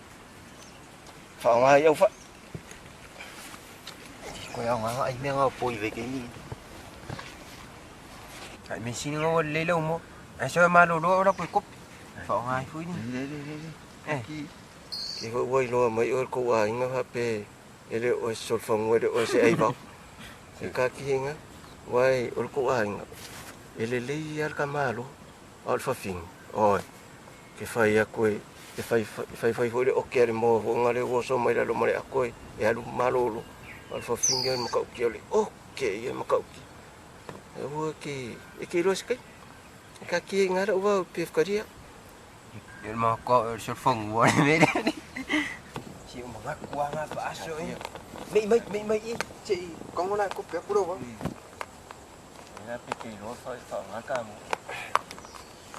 Whaonga ai au wha. Koe au ngā ai mea ngā poi ve ke ni. Ai me sini ngā wale leila umo. Ai soe malo loa ora koe kopi. Whaonga ai fui ni. Le le le le. Eh. Ke hoi wai loa mai oe kou a inga hape e le oe solfangu e le oe se ai vau. Se ka ki hinga. Wai o le kou a inga. E le lei al ka malo. A o le whawhingi. Oi. Ke whai a koe. E whai whai whai whai le oke ale moa fo ngā le woso mai lalo mare a koe. E alu malolo. A o le whawhingi o le makauki o le oke i e makauki. E ua ke e ke iloa se kai. E ka ki ngā rau wau pe whakaria. E le maka e solfangu le mele. Si o mga kuha nga pa aso e. Mei mai mei mai i. Se i kongo na ko pe kuro wa. Ina pe ke ro fa fa nga ka mo.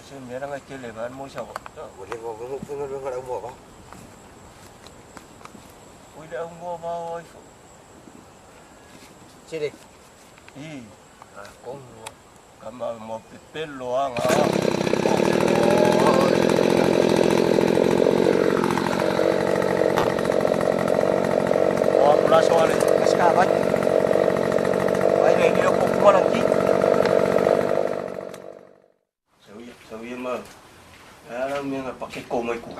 Se me ra nga ke le ban mo sa wa. Wa le wa ngo ngo ngo ra mo ba. Oi le ngo ba oi fo. Se le. I Ah, kongo. ka ma mo pe pelo anga. O kula so ale. Aska ba. Ai le ni ko kuma na ki. Sau ia ma. Ala me nga pake ko mai ku.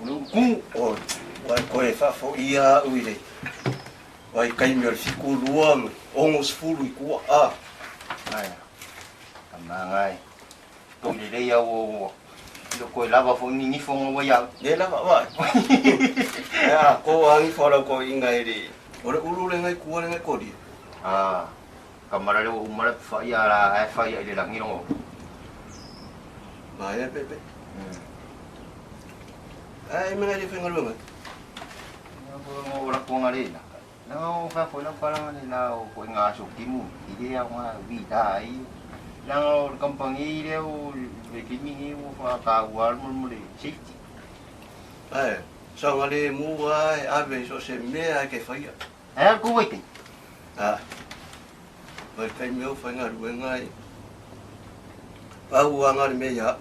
Ulu ku o wai koe whafo ia ui le. Wai kai me o le fiku lua me ongo sefulu i kua a. Ai. Ka mangai. Ko le le au o. Lo koe lava fo ni ni fonga wa iau. Le lava vai. Ea, ko angi whalau ko inga e le. O le ulu le ngai kua le ngai kori. Ah. Ka mara le o mara wha ia la ai wha ia i le langi rongo. Ma e pepe. Ai me ngai le whenga luenga. Ngo ora ko ngare na. Na o fa fo la pala ngare na o ko nga so kimu. I le au nga vi da ai. Na o kampangi le o le kimi ni o fa ka wa mo mo le safety. Ai, sa nga le mu ai ave so se mea ai ke whaia. Ai ko wai te. Ah. Vai kai meo whainga luenga ai. Pau anga le mea.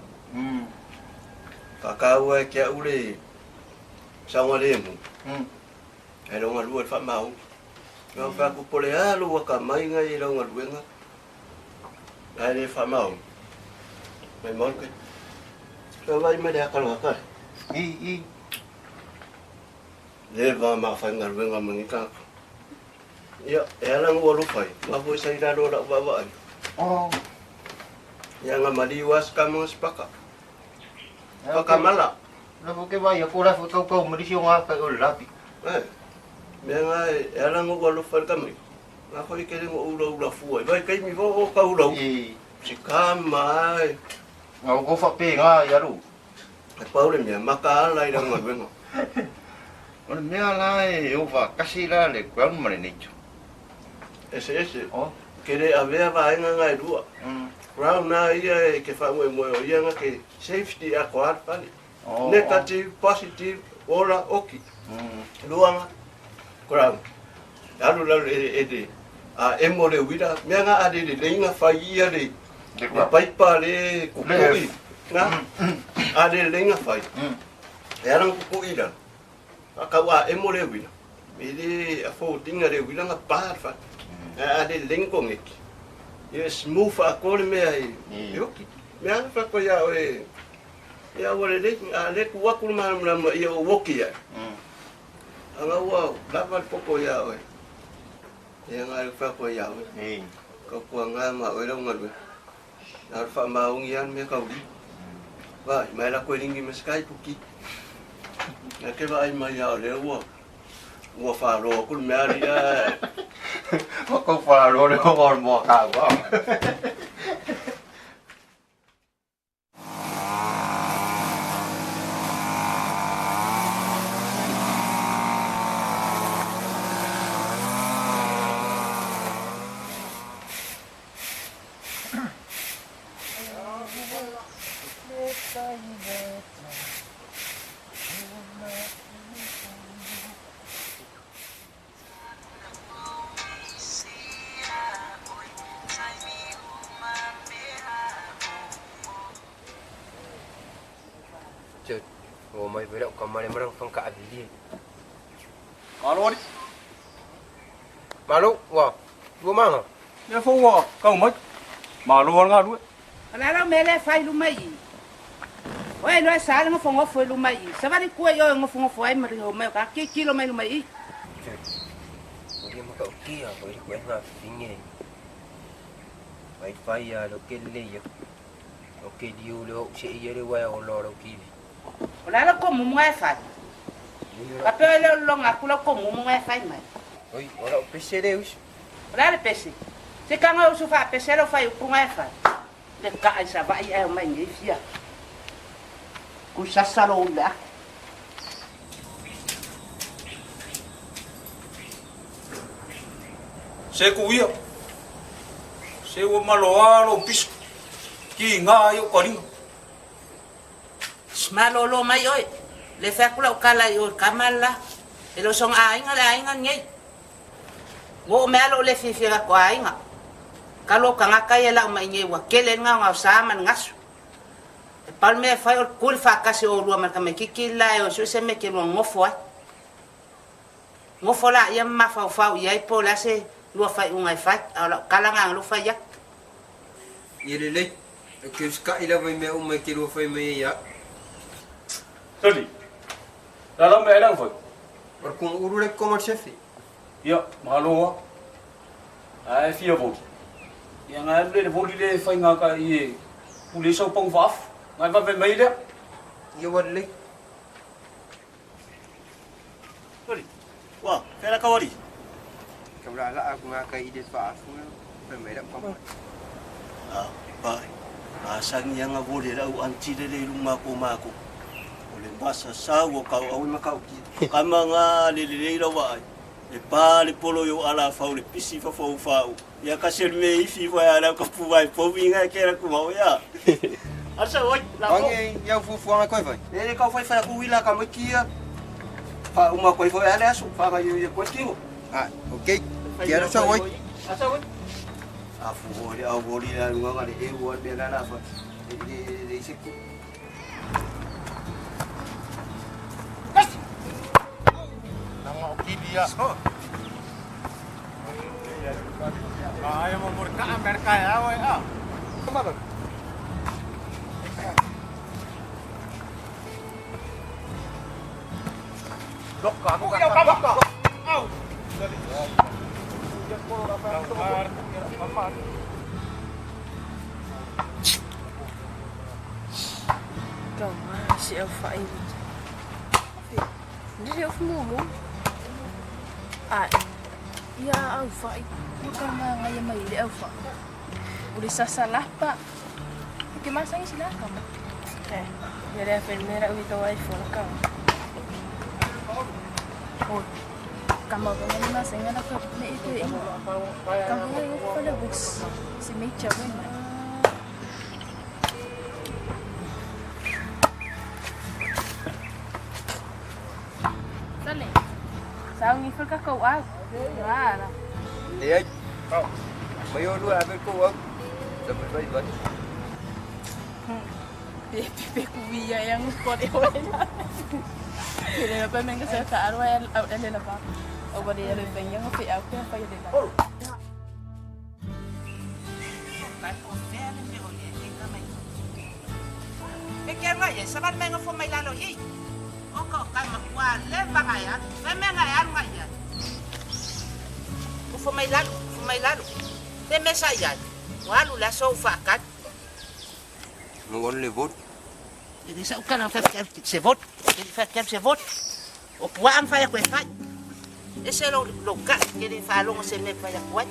Whakaua e kia ure sa nga le mu. Ai longa lua le whamau. Ngā whakupole a lua ka mai ngai i longa luenga. Ai le whamau. Mai maunu kai. Ka vai mai le akalo akare. I. Le vā ma whainga luenga mangi kāku. Ia, e ala ngua lufai. Ngā fo sa i raro la uwawa ai. Oh. Ia ngā mali was ka mga spaka. Whakamala. La fo ke vai ko la fo kau kau mari si nga ka o lapi. Eh. Mea ngā e ala ngua lufai ka mai. Ngā fo i kere ngua ula ula fua. Vai kai mi fo o ka ula. I. Si ka mai. Ngā o ko wha pe ngā i aru. E paure mea maka ala i ranga luenga. O le mea la e o faatasi la le ground ma le nature. Eseese. Ke le avea vaega na e lua. Ground na ia e ke faamoemoe o ia na ke safety atoa le fale. Negative, positive, ola, oki. Lua na ground. E alu lalo e le a emo le uila, mea na a le lelei na fai ia le le paipa le kukui na a le lelei na fai. E ala na kukui i lalo. A kau a emo le uila, e le affordinga le uila na pa le fale. Ae a le lelei na koneki, ia e smooth atoa le mea e oki. Mea lava fai atu ia oe, ia ua lelei, a le tu atu le malamalama ia ou oki ai. Ana ua lava le poto ia oe. Ia na le fai atu ia oe. Tautuana ma oe lau galuega. Na o le faamaoni lava le mea taulima. Vaai mai la koe ligi ma se kai puki. Na ke vaai mai ia o lea ua ua falo aku le mea ali a. Ua kau falo le o le moa kau. Chut, o mai foi lau kama le marang fang ka avili. Malo ali. Malo, wa. Ua manga. Lea foi ua kau mai. Malo ala galue. O le a lau mea lea e fai i luma i i? Oe iloa e sa le gofogofo i luma i i. Savali kua i oe e gofogofo ai ma le homai o ka tilotilo mai luma i i. Chut, o ia matautia foi le kuega fine. Vai fai a lo ke le ia. O ke liu le o se ia le wae o lo lo kivi. O le a lau komumu e fai? Faapea oe le o lologa aku lau komumu e fai mai. Oi, o lau pese le uso. O le a le pese? Se kaga uso faapese lau faiupuga e fai. Le kaa i Savaii ae omai nei fia. Ku sasa lou le aku. Se ku ia. Se ua maloa lou piso. Ki ngā i o ka ringa. Malolo mai oe. Le fai atu lau kala i o i kama la. E le o soga aiga le aiga nei. Ua oo mai lava lou le fiafia i latou aiga. Talu o tagata ia e lau mai nei ua tele ai le gaogaosa ma le gasu. E pau le mea e fai o le tu i le faatasi o oulua ma le tamaititi la e o e sue se mea e te lua nofo ai. Nofo laia ma mafaufau i ai po o le a se lua faaiuga e fai, a o lau tala lena na lou fai atu. Ia lelei, ou te usikai lava i mea uma e te lua fai mai ai ia au. Tony, la lau mea e lau fai. O le kuga ulu le koma sefi. Ia, malo a. Ae fia voli. Ia ngai alu le le voli le fai ngā ka i e pule sau pangu faafu. Ngai vave mai lea. Ia ua lelei. Tony, Ua, fea la kau ali? Kau laalaa aku ngā kai i le faafu fai mai lau kama. A, pai, masani anga voli e lau aunty lele i luma ko mākou. O le masasau o kau au e matautia. Kama ngā le lelei lau vaai. E pā le polo i o alafau le pisi fafou fāu. Ia ka se me ifi foi a lau ka puai povi ngai ke ra kuma o ia. Asa oi, la ko. Ange iau fuafuaga koe fai. E le kau fai fai aku wila ka mai kia. Fa uma koe foi ale aso, fa ngai ia koe kingo. Ah, okay. Kia ora sa oi. Asa oi. A fu o le au voli la lunga nga le e ua me la la fa. Le le le se ku. Nanga o kili ia. Aia mo mo ka Amerika e au e a. Kau ma si au fai. Ni le ofu mumu. A ia au fai. Ua ka magaia mai le au fai. O le sasa lapa. E ke masangi sila kama. Eh, ia le afel mera ui ka wai fona kama. Ôi, cầm vào cái mà sẽ nghe nó phải mẹ cái cầm cái cái là bus si mấy chậm ấy mà. Sale. Sao ngi fur ka kau au? Wala. Le ai. Mai o lua ave ko au. Sa mai vai vai. Pe pe ku via yang ko de wena. Ele la pa menga sa ta arwa au ele la pa. Au ba de ele ven yang pe au pe fa ele la. Kai po fea le mea o le e ka mai. E ke nga ye sa ban menga fo mai lalo i. O ka o kai makua le vanga ya. Fe menga ya nga ya. O fo mai lalo, fo mai lalo. Te mesa ya. Walu la so fa kat. Mo won le vot. E sa o kana fa se vot. E fa se vot. O pua am fa ya ko fa. E se lo lo ka ke le fa longo se me fa ya ko.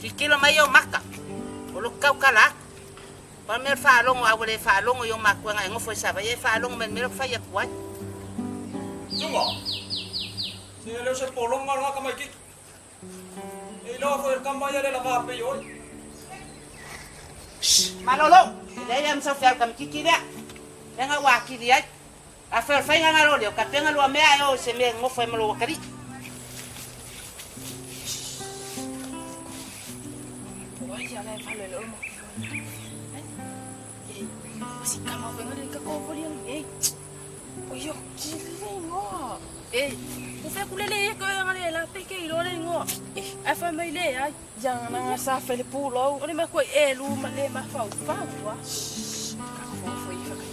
Ki kilo mai o maka. O lo kau kala. Pa me fa longo a le fa longo yo makua nga ngofo sa va ye fa longo me me fa ya ko. Sunga. Se le se polonga nga ka mai ki. E lo fo el kamba ya le la va pe yo. Malolo, le ya msa fa kam kiki le. Le nga wa ki le. A fa fa nga lo le ka penga lo me ayo se me ngofo me lo kali. Oi, ya le fa le lo mo. Eh, si kama venga le ka ko fo le eh. Oi yo, ki le ngo. Eh, u fe ku le le ko nga le la pe ke ilo le ngo. Eh, a fa mai le ai. Yang na sa fe le pulo. O le ma ko e lu ma le ma fa fa wa. Ka ko fo i fa ka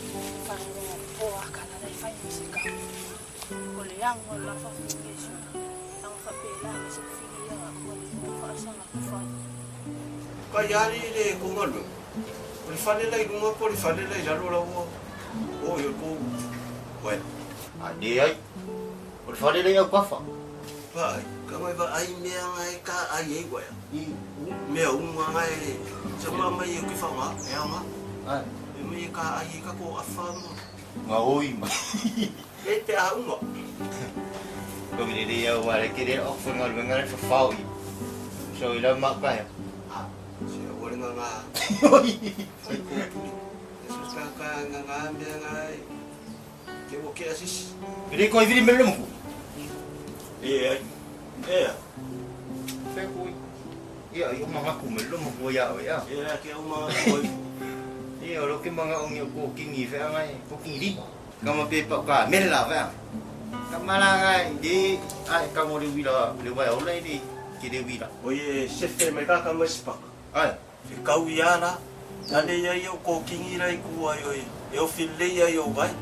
fa ngo po a ka la le fa ni se ka. O le yang o la fa fi ke su. Ang fa pe la me se fi ya ko le fa sa nga ko fa. Ka yari le ko ngalu. O le fale lai lunga ko le fale lai lalo la ua. O yo ko. Wai. A ne ai. O le fale lai au kafa. Vai, ka mai va ai mea ngai ka ai e wai. I mea unga ngai sa ma mai e ki whanga, e anga. Ai. E mai e ka ai ka ko awha mo. Ngā oi mai. E te a unga. Ko mi le au mare ke le o fo ngā lunga le whawhao i. So i lau maka hea. Se o le ngā ngā. Oi. Whai ko puri. E so ka ka ngā ngā mea ngai. Ke o ke asis. Viri ko i viri mele muku. E ai. E a. Fe koi. Ia i o mga ku mele muku ia o ia. E a ke o mga koi. Ia o lo ke mga ongi o ko kingi fe ngai ko kingi di. Ka ma pe pa ka mele la fe. Ka mala ngai di ai ka mo le wila le wai o lai di ke le wila. O ye se fe mai ka ka mai spak. Ai. Fe kau ia la. Na le ia i o ko kingi lai ku ai oi. E o file ia i o vai.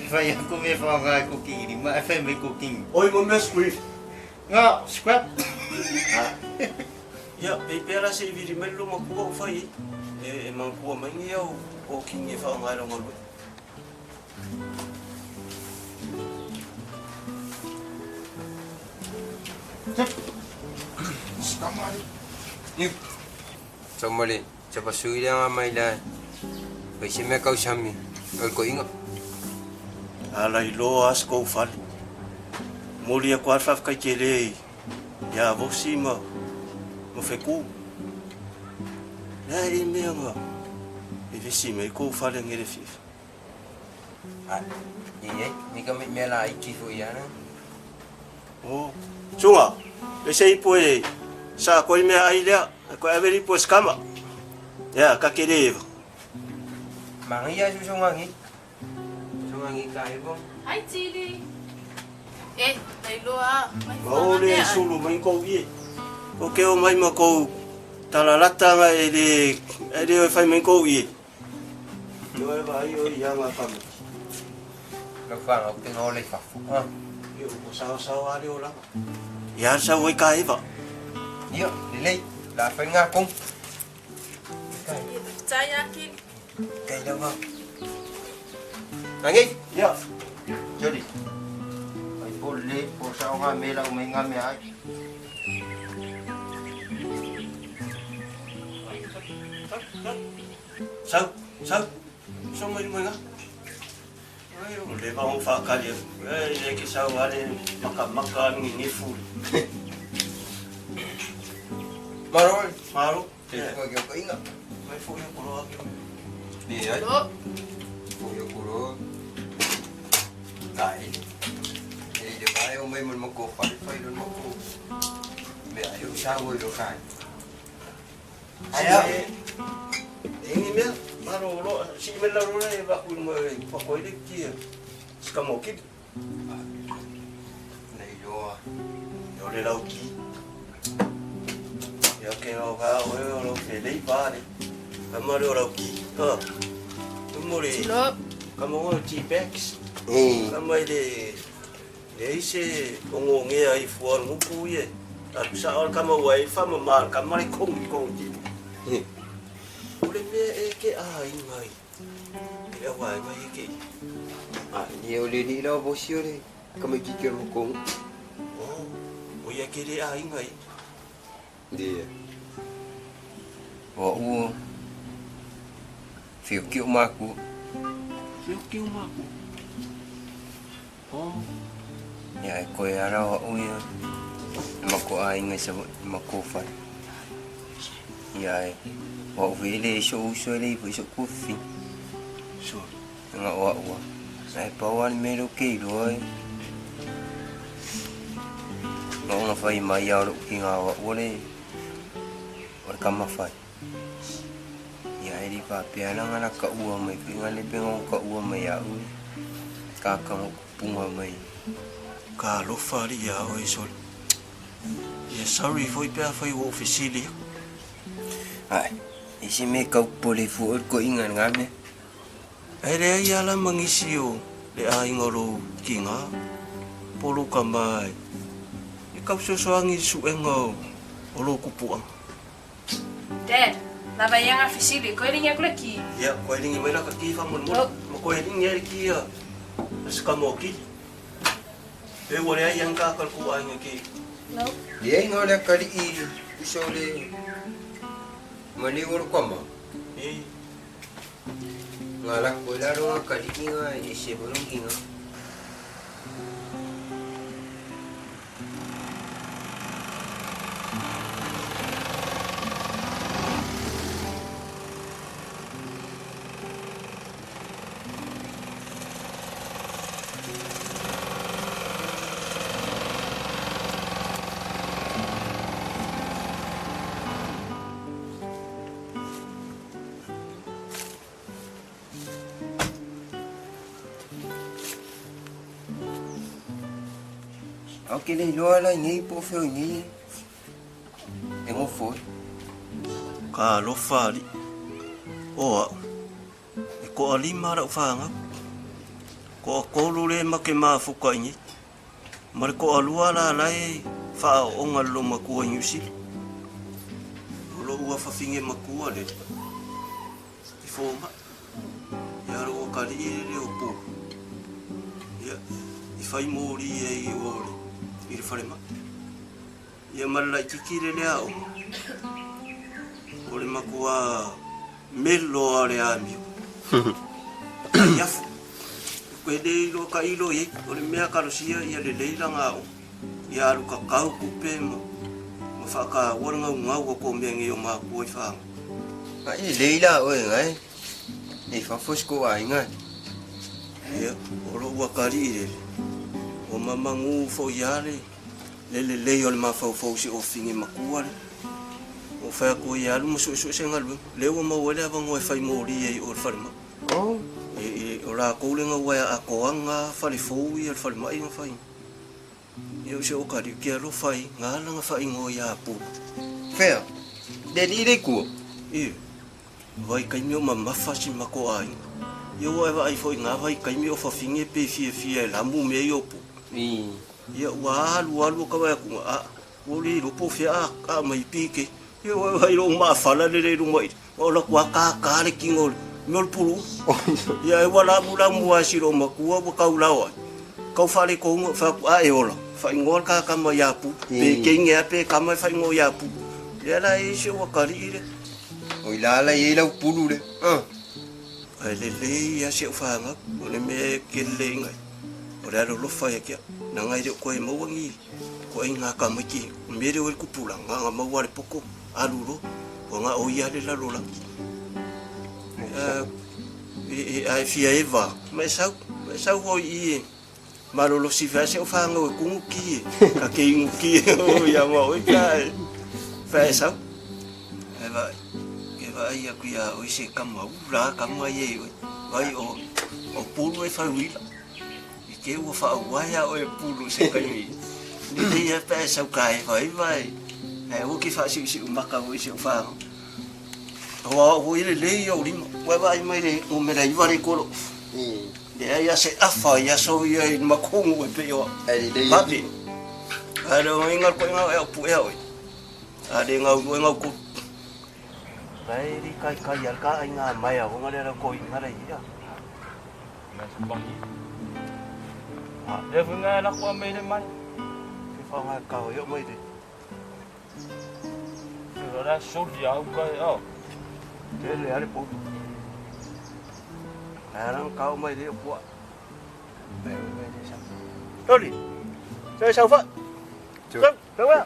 Whai aku me whangai ko kingi di ma e whai me ko kingi. Oi mo me squeeze. Ngā, scrap. Ia, pe pera se i viri mai lo makua o whai. E mangkua mai ngi au o kingi e whangai lo ngalue. Skamari. Ni. Somali, sa pasui le nga mai la. Pai se mea kau sami. O ko inga. Ala i loa as kou fale. Moli a kwa whaf kai ke le ia vosi ma ma wheku. Nā e mea ngā. E vesi mai kou fale ngere fifa. A, i e, ni ka mea la i ki fo ia na. O, tsunga, e se ipo e sa koe mea ai lea, koe averi po skama. Ia, ka ke le eva. Mangi ia su songangi. Songangi ka e bo. Hai Chili. Eh, dai loa. Mai O le sulu mai kou ie. O ke o mai ma kou talalata nga e le o whai mai kou ie. Ke o e vai o ia ngā kama. Lau whanga o te ngā ole whafu. Ha? Ia, o sao sao a le o langa. Ia sao e ka eva. Ia, lelei, la whai ngā kong. Tai aki. Kai lava. Nangi? Ia. Jodi. Ai po le po sao ngā mela o mai ngā mea ai. Sao, sao, sao mai mai ngā? Ai o leva ona ou faakali atu, e le ke sau lava le makamaka a le gegefu le. Malo. Malo. Te fua ki o ka inga. Mai foi aku loa ke. Le ai. Lo. Foi aku loa. Kai. E le vai o mai mo mako fai fai lo mako. Me ai o sa wo lo kai. Ai a. E ngi mea, malo loa, si me la loa e va ku mo e pa ko ile ki. Ska mo ki. Nei loa. O le lau ki. Ia ke o ka o e o lo fe lei pa le. Ka mo le o lau ki. Ha. Mo le. Lo. Ka mo o ti backs. Eh. Ka mai le le se o ngongea i fua ngupu ie. A sa o ka mo wai fa mo ma ka mai kong kong ti. O le mea e ke a ingai. E au ai mai e ke. A ni o le ni la bosi o le. Ka mai ki ke mo kong. Oh, o ia ke le a ingai. Dia. O u. Fio ki o maku. Fio ki o maku. Oh. Ia e koe ara o au ia. Mako a inga sa mako whare. Ia e. O au vele e so uso e leipo i so kufi. So. Nga o au. Ai pau ani me lo ke iloa e. Nga ona whai mai au ki ngā wa ore. O le kama whai. Ia e li pāpea na ngana ka ua mai. Pe ngā lepe ngā ka ua mai a ue. Ka ka punga mai. Ka alofa ali ia oe soli. Ia sorry foi pe afai ua ou fesili aku. Ai, e se me kau pole fu o ko inga ngā mea. Ae leai a la ma nisi o le aiga o lou kiga po o lou kama e kau fesoasoani i le suega o lou kupuaga. Dad, lava ia nga fesili, koe ringi aku le ki. Ia, koe ringi mai la ka ki faamolemole, ma koe ringi ai le ki a se kama o Kili. Pe ua leai ia ka ka le kou aiga ke. No. Leai nga o le akalii uso o le maliu o le kama. E. Nga lako i lalo nga kalii nga e se bolongi nga. Au ke le iloa la i nei po o fea o i nei e gofo ai. Ka alofa alii. O au, e koʻalima lau fanau. Koʻatolu le make mafuka i nei. Ma le koʻalua la la e faaoonga le loomatua i Niu Sila. O lou afafine matua le i fomai. Ia lou akalii le leo pulu. Ia, i fai moli ai i o le i le falemai. Ia ma le laitiiti le le aoga. O le matua melo lava o le amio. Ai afu. Koe le iloa ka ilo i ai. O le mea kalosia ia lelei lana aoga. Ia alu kakau kupe ma ma faataua le gaugau o ko mea nei o matua i fanau. Ai lelei la oe ngai. Nei fafo si kou aiga. Ia, o lou akalii lele. Ua mamagu foi lava le le lelei o le mafaufau i si ofine matua lea. Ua fai atu ai e alu ma suesue se galuega. Lea ua maua ai le avanoa e fai moli ai i o i le falemai. E, o lakou le gauae a atoaga fale fou ia o le falemai na fai. Ia o si o kali ke alofa ai nga lana faaigoa iā Pulu. Fea? Le alii le kua? Ioe. Vaitaimi o mamafa si mako aiga. Ia ua e vaai foi nga vaitaimi o fafine pe fiafia e lamu mea i o pu. Ia ua alu alu o ka vaai atu a ua le iloa po o fea a a mai pike. Ia ua e vaai lou maafala lele i luma i ma o latou a kākā le kino o le mea o le pulu. Ia e ua lamu lamu a si lou matua ua kau lao ai. Kau faaletonu fai atu a e ola. Faaigoa le kakama iā Pulu. Pe teine a pe kama e faaigoa iā Pulu. Lea la e i si ou akalii lea. O i la la i ai lau pulu le. Ae lelei lava si au fanau, o le mea e kelelei ai, o le alolofa ia te au. Leaga e le o toe maua ni ituaiga tamaiti, o le mea lea ua i ai le tupulaga, na ona maua lava o le poto alu loa, ua na o ia lava le lalolagi. A e fia eva lava, ma e sau, ma e sau foi i i e malolosi fai lava si au fanau e tumu ki e, ta te inu ki ia ma oe pe a e pe a e sau. Ae vaai, ke vaai atu iā oe se tama ula a tama ia i oe. Vaai o, o Pulu e fai uila. I te ua faauae a oe e Pulu i se taimi. Lelei lava pe a e sau taevaeva e, ae aua ke faasiusiu maka foi i si au fanau. Aua o au foi e lelei i ou lima. Ua e vaai mai le numera 9 le kolo. Leai lava se afa i aso ia i le makugu e pei o au. Vave. Ae le oiga le koiga o e au puea oe. A le gau lua e gau kolu. La e li kai kai al ka ai ngā mai a honga le rau ko inga le ia. Mai sa pangi. A le funga la ko mai le mai. Ke whanga ka o mai le. Te la soli au kai au. Te le ale po. Ai rang kau mai le pua. Toli. Chơi sao vậy? Chơi. Chơi quá.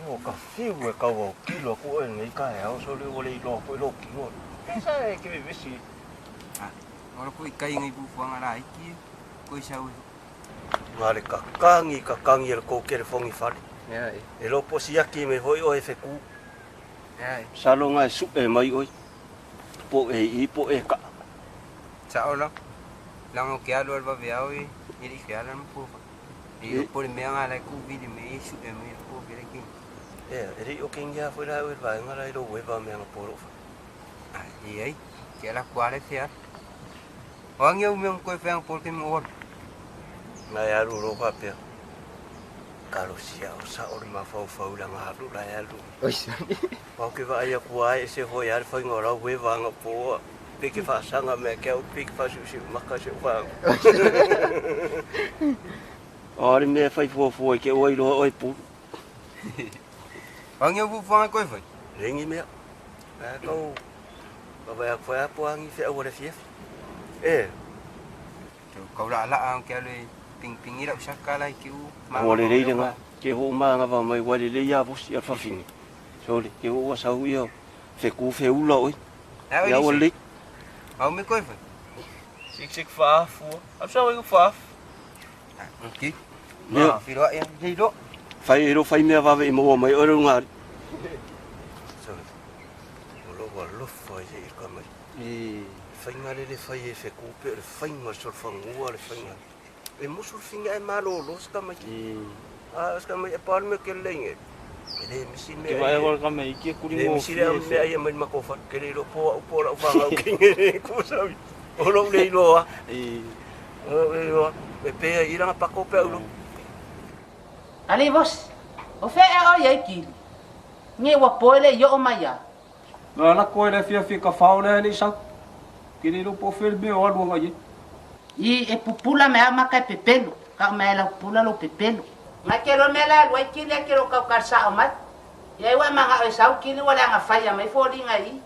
O ka fiu e kau au kilo aku oe nei ka e au so le o le iloa foi lou kino. Ke sa e ke vevesi. Ora ko i kai ngai pupuanga la iki ko i sau. Nga le kakangi kakangi e le kou kelefogi fale. E lo po siaki me hoi o e feku. Salo nga e suʻe mai oe po e i po e kaʻa. Sa'o la. Langa o ke alu al vave au e i le ke ala ma pufa. I o po le mea ngā lai ku vili me i suʻe mai le po ke le ki. Ea, e le i o kengia foi la oe le vaega la i lou eva mea nga po lou fa. E ai, ke ala kua le fea. O angi au mea koe whea po ke mo ora. Nga e alu lo faapea. Talosia o sa'o le mafaufau laga alu la e alu. Oi sani. Pau ke vaai aku ai e se hoi a le faiga o lau eva aga poa. Pe ke faasaga mea ke au pe ke faasiusiu maka si ou faga. O a le mea e fai fuafua i ke ua iloa oe pulu. O angi au pupuanga koe whai? Lengi mea. Ae kau vavae aku fai a po angi feau o le afiafi. E. Kau la la ang ke alu e pingpingi lau saka lai ki u. Ua lelei lena. Ke hoomagava mai ua lelei a vosi a le fafine. Sole, ke ua sau ia feku feula oe. Ia ua lelei. Au me koe fai. Sik sik faafua. Au sa wai faafu. Ok. Leo. Whiroa ia. Hei lo. Fai e lo fai mea vave i maua mai oe le lunga ali. Sole. O lo alofa ia i ka mai. E. Faiga le le fai e feku pe o le faiga o le solofagua le faiga. E musu le figa e malolo se tamaiti. A o se tamaiti e pa le mea ke lelei nei. E le misi le mea. Ke vae wala ka mea iki e kuri Le misi le mea ia mai le matou fale. Ke le iloa po au po o lau fanau ke ngele ku saui. O lou le iloa. O lou le iloa. E pe ai i langa pako pe au lo. Ali vosi, o fea ea oe ai kili? Nge ua poe le i oo mai a. Na lako e le afiafi ka fao lea e le i sau. Ke le iloa po o fea le mea o alu agai ai. I e pupula me au maka e pepelo, ka o mea e lau pupula lou pepelo. Ngai ke loa mea la e lua i kili ai ke lo kau kal sa'o mai. Ia e ua e maga'o e sau kili ua leaga faia mai foliga i.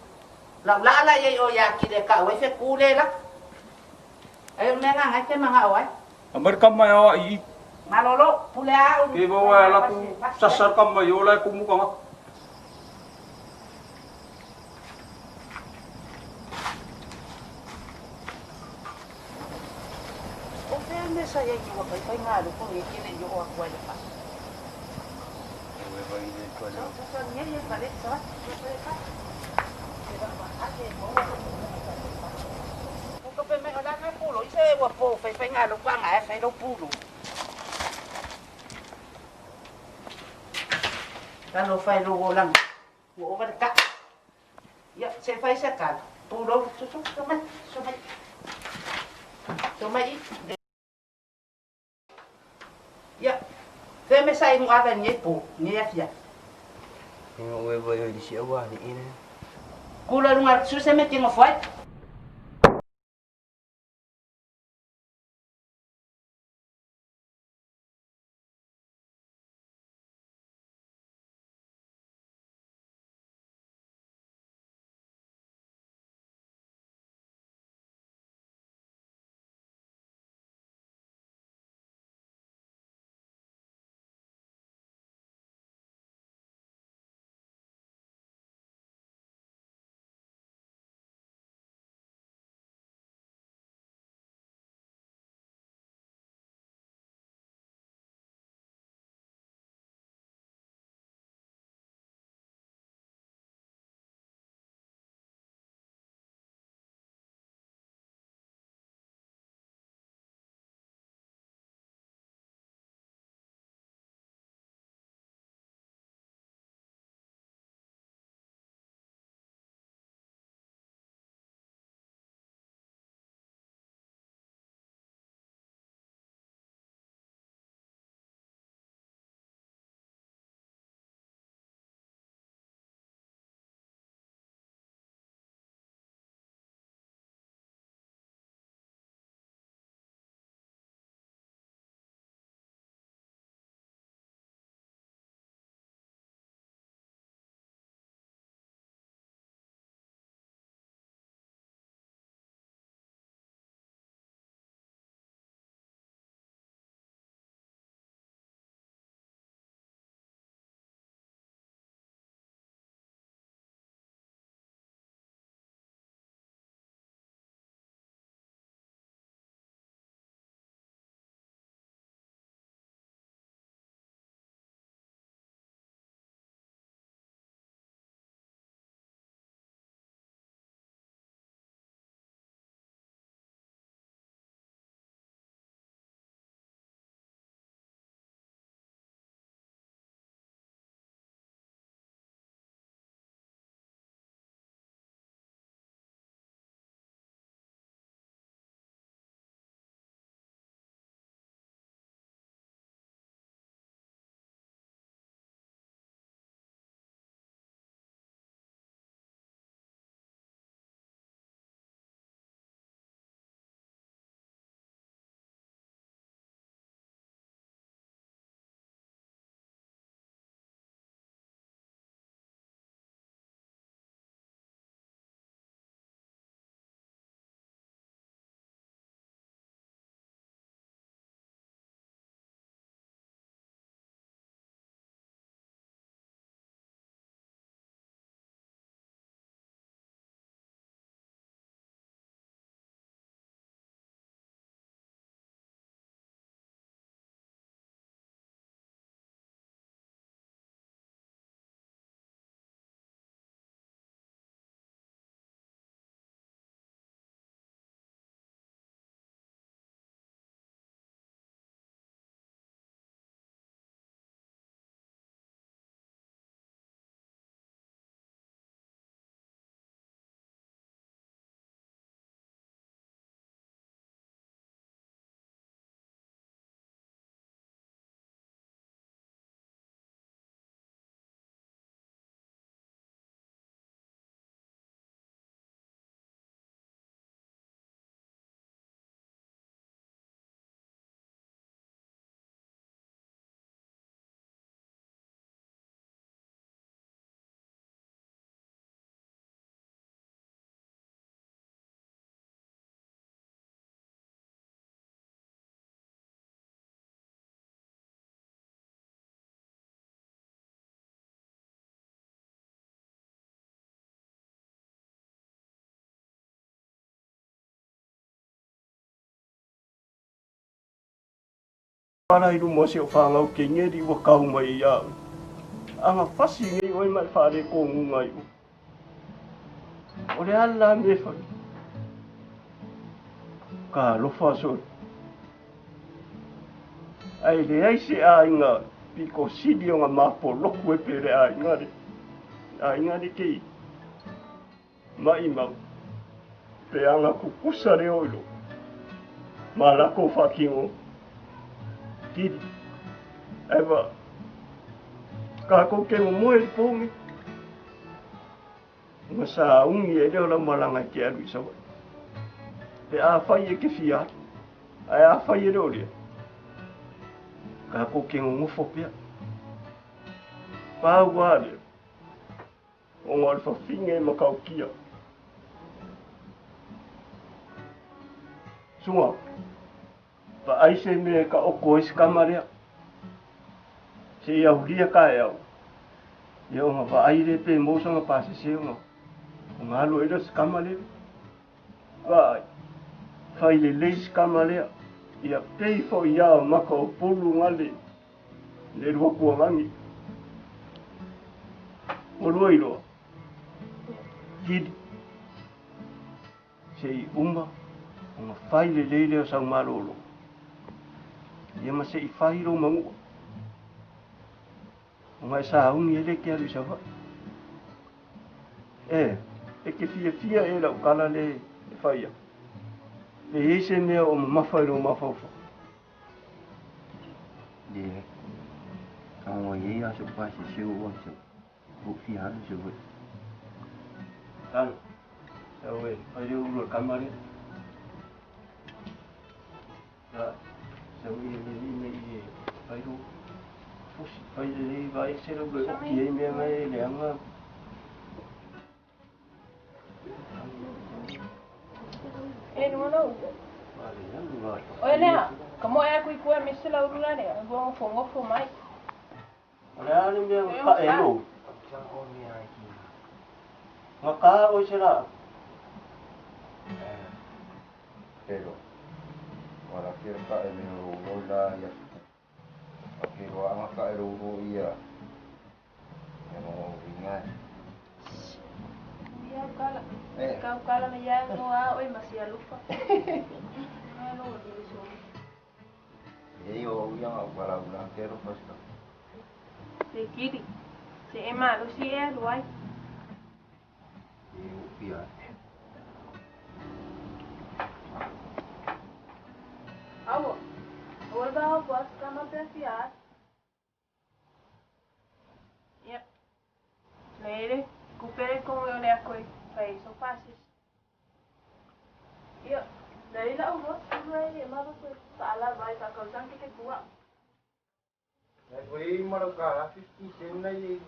Lau la'a la ia i o iā kili e ka'u ai feku le laka. Ai o mea la ngai ke maga'o ai. Aumai le kama e aoa'i i. Malolo, pule a'u. Ke vau e ala ku sasa le kama i o la e kumu tagata. O fea mea sa iai ki ua fai fai ngā loko nge ke le i oo aku ai le pa. Talofa e lou olaga, ua ova le taʻa. Ia, se fai se kala. Pulou, susu, so mai, so mai. So mai i. Ia, fea me sa inu ave nei po, nei afiafi. Inga ue vai oi si awa ni ina. Kula lunga su se me kingo foi. Ala i luma o si o'u fāgau kegeli ua kau mai ai iā oe. A gafasi nei oe ma e faalētoguga ai oe. O le a le la mea e fai? Ka alofa sole. Ae leai se aiga pito sili ona mapoloku e pe le aiga le. Aiga le kei. Maʻimau, pe aga kukusa le oilo ma lakou faatino kili. Ae va kakou ke momoe i le po nei. Ona sauni ai lea o lau malaga e te alu i Savaii. Pe afai e ke fia alu, ae afai e le o lea, kakou ke nonofo pea. Pau lava lea. Ona o le fafine e matautia. Suga, vaai se mea e taoto ai se tama lea. Se i aulia taeao, ia ona vaai lea pe maua sana pasese ona ona alu ai lea o se tama lea. Vaai, fai lelei se tama lea, ia pei foi ia maka o pulu gale le lua kualagi. Ua lua iloa, kili, se i uma ona fai lelei lea o sau malolo, ia ma se i fai lou manu'a, ona e sauni ai lea e te alu i Savaii. E, e te fiafia ea i lau tala lea e fai atu, pe i ai se mea o mamafa i lou mafaufau. Leai. A ua i ai lava sou pasese ua ou sau. Ua ou fia alu i Savaii. Tala, sau e fai le ulu o le kama lea. La, sau i e lelei mai i e fai lou fusi, fai lelei vaai se lau e oki ai mea ngai e leaga. E nua lau. Oe lea, ka moe aku i kua me se lau rula lea, ua ngofo ngofo mai. O le a le mea nga ka e lou? Nga ka oe se la. Pero, wala kira ka e me ro ro la ia. A ke roa anga ka e ro ro ia. Ia mo winga. Ia kala. Kau kala me ia ngoa oi masia lufa. Ano dili so. E o ia nga wala ula kero paska. Se kiri. Se e malo si e alu ai. E o pia. Aua. Aua ba ko kama pe fia. Yep. Lele, kupere ko mo le akoi. Fai so passes. Ia, lei la ua, ua e ma ba ko pa ala vai ka kau sang ke kua. Ai foi maro ka 50 sen nei.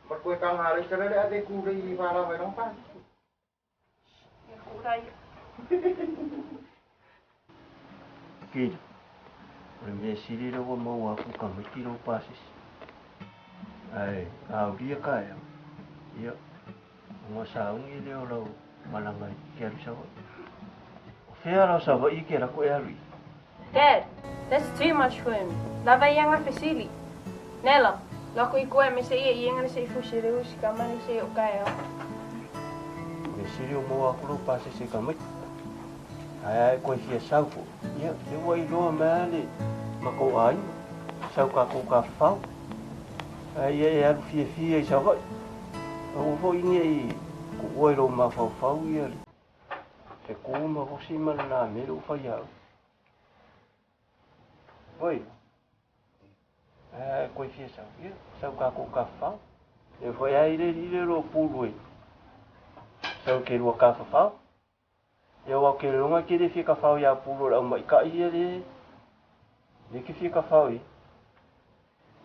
Ma koe ka ngare sere le ate kure i wala vai nong pa. Ia kurai. Kili, o le mea sili lea ua maua aku ka maiti lou pasese. Ae aulia taeao, ia, ona sauni lea o lau malaga e te alu i Savaii. O fea la o Savaii e te alu atu e alu i? Dad, that's too much for him. Lava ia nga fesili. Nela, lako i koe me se ia i enga se i fusi le usi ka mani se o kae o. Mea sili o maua aku lou pasese ka maiti. Ae a e koe fia sau foi, ia, le ua iloa mai lava le matou aiga, sau tatou tafafao. Ae ia e alu fiafia i Savaii. Aua foi ne i tuua i lou mafaufau ia le feku ma osi ma lena mea ua fai ia au. Oi, ae a e koe fia sau, ia, sau tatou tafafao. E foi ai le alii lea o pulu e sau ke lua tafafao. Ia aua ou te lologa e te le fia tafao iā pulu o le aumaikai ia le le ke fia tafao i.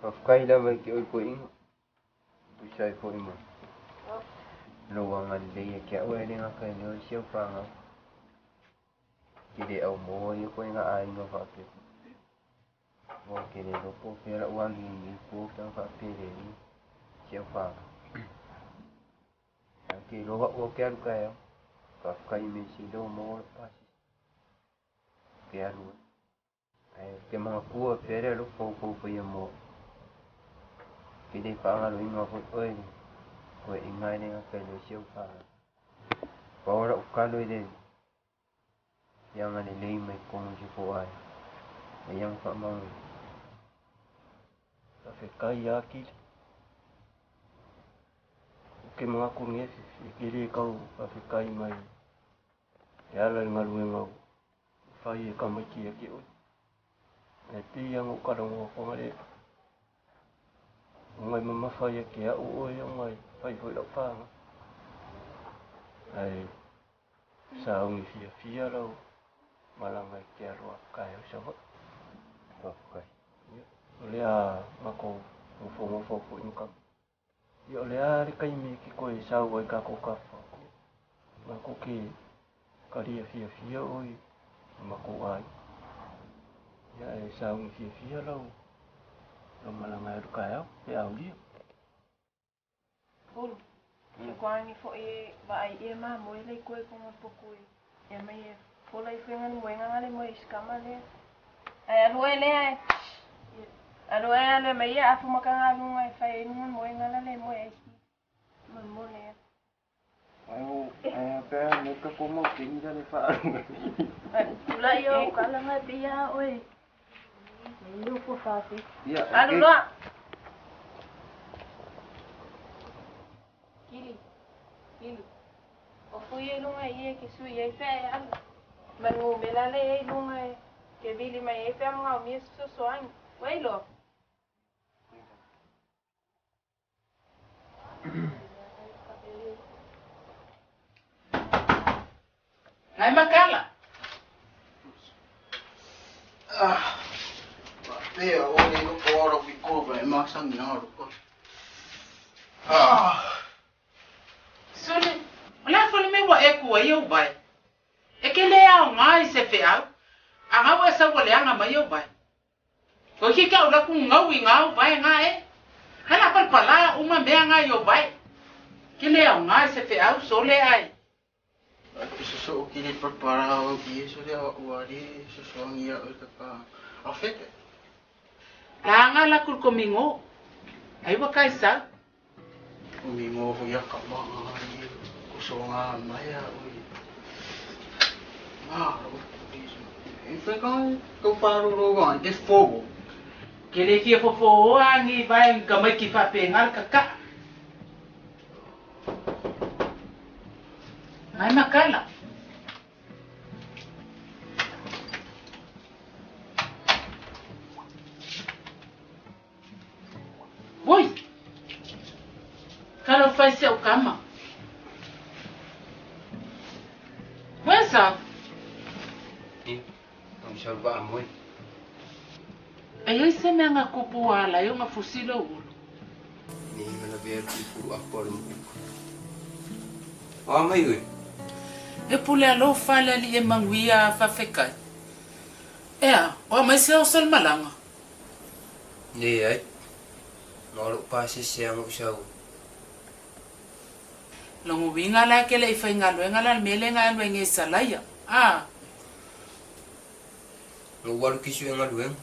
Faafetai lava i te oe toeaina. Tusa ai foi ma lou agalelei ia te au ae le gata i lea o isi au fanau. Ke le au moa ia koe nga aiga faapea. Ua ke le iloa po o fea lau alu i lenei po pe a faapea e leai si au fanau. Ae ou te iloa au ou te alu taeao. Faafetai i mea sili ua maua lou pasese. Ou te alu ai. Ae ou te manatua pea le alofa ua kou faia mo a'u. Ou te le faagaloina foi oe i le toeaiga e le gata i le isi au fanau. Pau la'u talo i le e agalelei mai totonu o si kou aiga ma ia ana faamanuiaga. Faafetai ia Kili. Ou te manatu i lenei afiafi e te le tau faafetai mai e ala i le galuega ua fai e tamaiti ia te oe. Ae pei lava ona ou talanoa atu analeila, ona e mamafa ia te au oe ona e fai foi lau fanau. Ae sauni fiafia lau malaga e te alo atu taeao i Savaii. Faafetai. Ia, o le a matou nofonofo foi ma tama. Ia o le a le taimi e te toe sau ai i tatou tafa, ia, matou te talia fiafia oe i lo matou aiga. Ia ae sauni fiafia lau lau malaga e alu taeao pe a aulia. Ulu, ke koangi foʻi e vaai ʻia mamoe le koe konga poku i ia mai e fola ifo i galuega nga le moe i sikama lea. Ae alu oe lea e alu oe alu e mai ia afu ma ka galuga e fai ai luga moenga la le moe ai ki mo lea. Ae a pe a me ka ko mau peni la le faaluga. Tula i o kala nga pe ia oe. Mai o ko fafi. Ia, Alu okay. loa. Kili, kili. O fui e lunga i e ke sui ai fea e alu. Manu me la le e lunga e ke vili mai e fea mga o mia sosoangi. Wai loa. Ngai makala. Ah, faapea o le loko o lau ikova e masani na loko. Ah. Sole, o le a foi le mea ua e ku ai ou vae? E ke le aoga i se feau, a gau e sau ua leaga mai ou vae. Ko ki ka ula ku ngau i ngā ou vae ngā e. Hai la palapala uma mea ngā i ou vae. Ke le aoga i se feau, sole ai. Ai ke sosoo ki le palapala o i e sole a ua le sosoangi ia oe ka ka a fete. La nga la kul ko mingo. Ai ua kai sau. Ko mingo fo ia ka ma i ko so nga mai a oi. Ma ro i so. E fe ka ko pa ro ro ga ke fo. Ke le fia fofo o angi vai ka mai ki fa pe ngal ka ka. Ngai makala. Oi! Kala fai se o kama. Where's up? Ia, au sau vaa moe. Ai ai se mea nga kupu a la i o nga fusi lo ulu. Nei nga lavea atu i pulu apo a le mokuka. O a mai oe? E pule alofa le alii e manuia a fafekai. Ea, o a mai se oso le malaga? Leai. Na o lou pasese lava ou sau. Logo uiga la ke le i faigaluega la le mea lea nga alu ai nge salaia. A. Na ou alu ki suega galuega,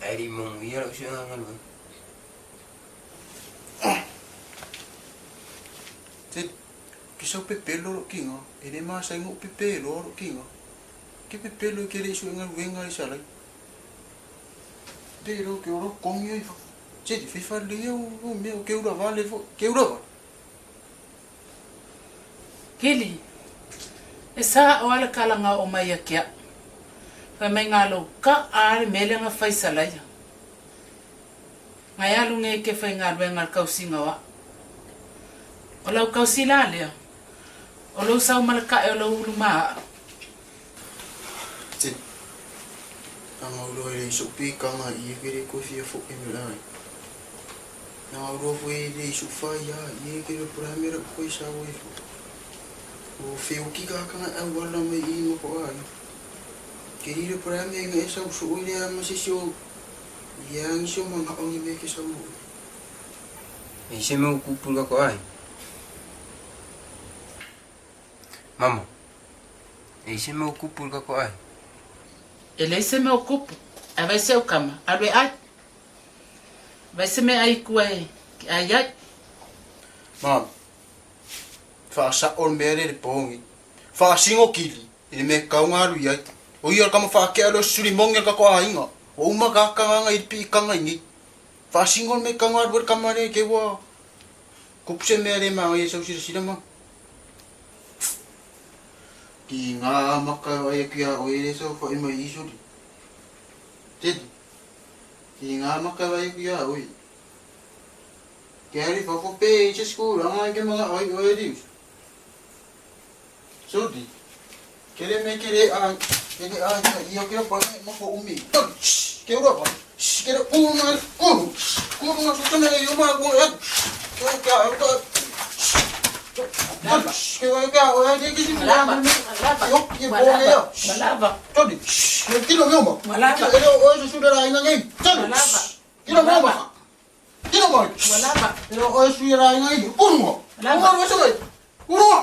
ae le i manuia lau suega galuega. Te ke sau pepelo lou kiga, e le masani ona ou pepeloa lou kiga. Ke pepelo e ke le i suega galuega i salai. Pelo ke olo kongi ai fa. Se te fai fale o o mea o ke ula vale fo, ke ula vale. Kili, e sa o ala kala nga o mai a ke a'u. Fai mai nga lou ka a le mea lea nga fai salaia. Ngai alu nge ke faigaluega le kausiga o a'u. O lau kausi la lea, o lou sau ma le ka'e o lou ulu ma a'u. Te anga uloa e le i sou pikanga i e ke le koe fia foʻi me ai. Nanga uloa foi e le i sou fai a i e ke le pula me lau koe sau e fo. O feuki ka kanga au ala mai i ma ko ai. Ke li le pula me nga e sau su i le ama se sio ia ngi sio manga ongi me ke sau. E se mau kupu ka ko ai. Mama, e se mau kupu ka ko ai. E leai se mea o kupu. Ae vai se au kama, alu e ai. Vai se mea ai kua e ke ai ai. Mama, faasa'o le mea lea i le pogi. Faasingo kili i le mea e tatau ona alu i ai. O ia o le kama faakea lea o se sulimogi a le tatou aiga. Ua uma gata i le piitaga i nei. Faasingo le mea e tatau ona alu ai le kama lea i te i ua tupu se mea le manaia i sau silasila mama. Tiga maka e vaai atu iā oe lea e saofai mai i i soli. Teddy, tiga maka e vaai atu iā oe. Ke alu i fafo pe i se isi tulaga e te manao ai oe Liusa. Soli, ke le mea ke le a, ke le a ia ia ke pa ma ko umi. Toli, shh, ke ura pa. Shh, ke le uru na uru. Uru na so tane yo ma ko e. Ke ke a ka. Toli, shh, ke wa ke a o ke ke si Malava, malava. Yo, ke bo le yo. Malava. Toli, shh, ke kilo me ma. Malava. Ke le o se su le la ina ngai. Toli, Malava. shh, kilo me ma. Kilo ma. Malava. Ke le o su le la ina ngai. Uru ma. Malava. Uru ma se mai. Uru ma.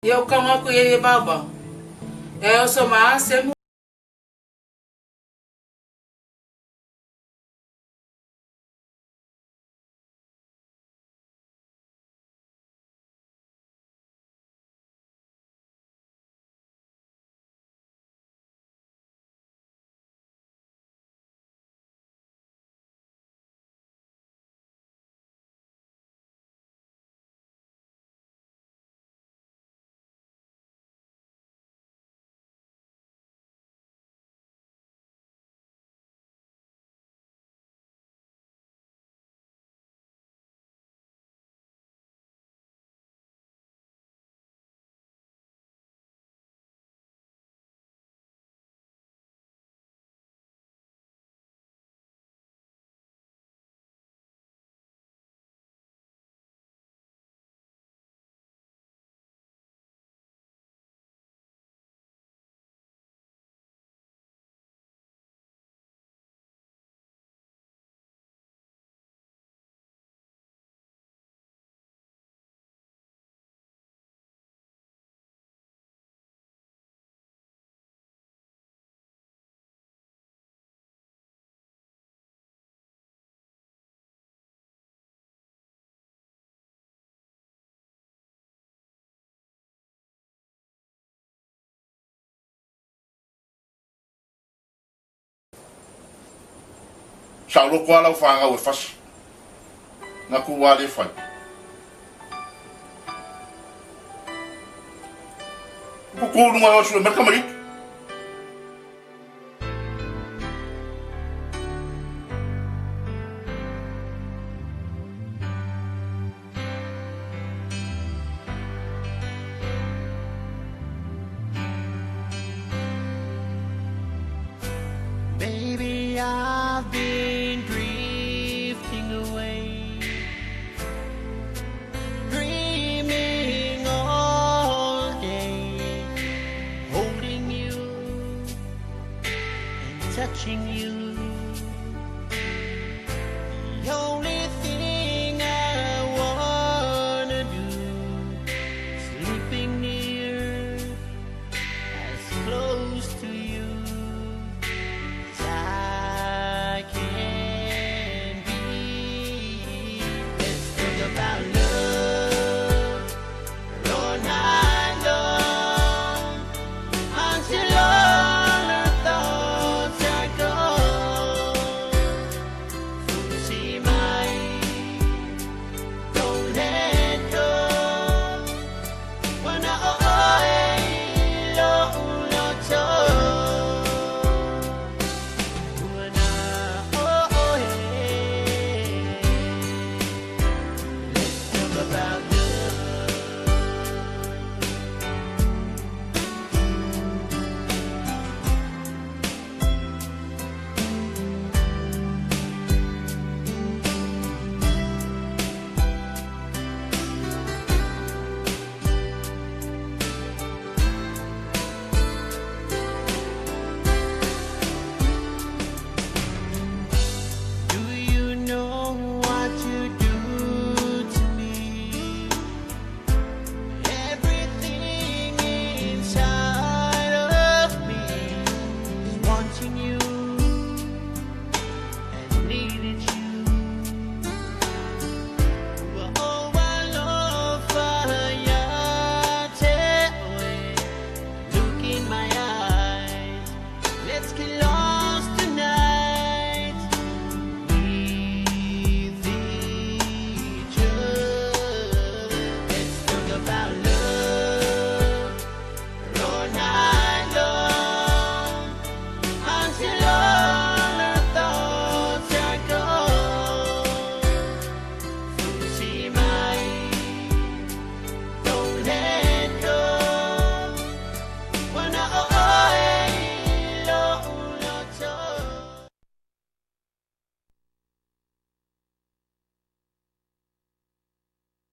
Ia o kaunga aku ia e baobao. E oso ma se Saoloto lava lau fanau e fasi. Na tu lava le fai. Tutu i luga e oe sue mai le tamaiti.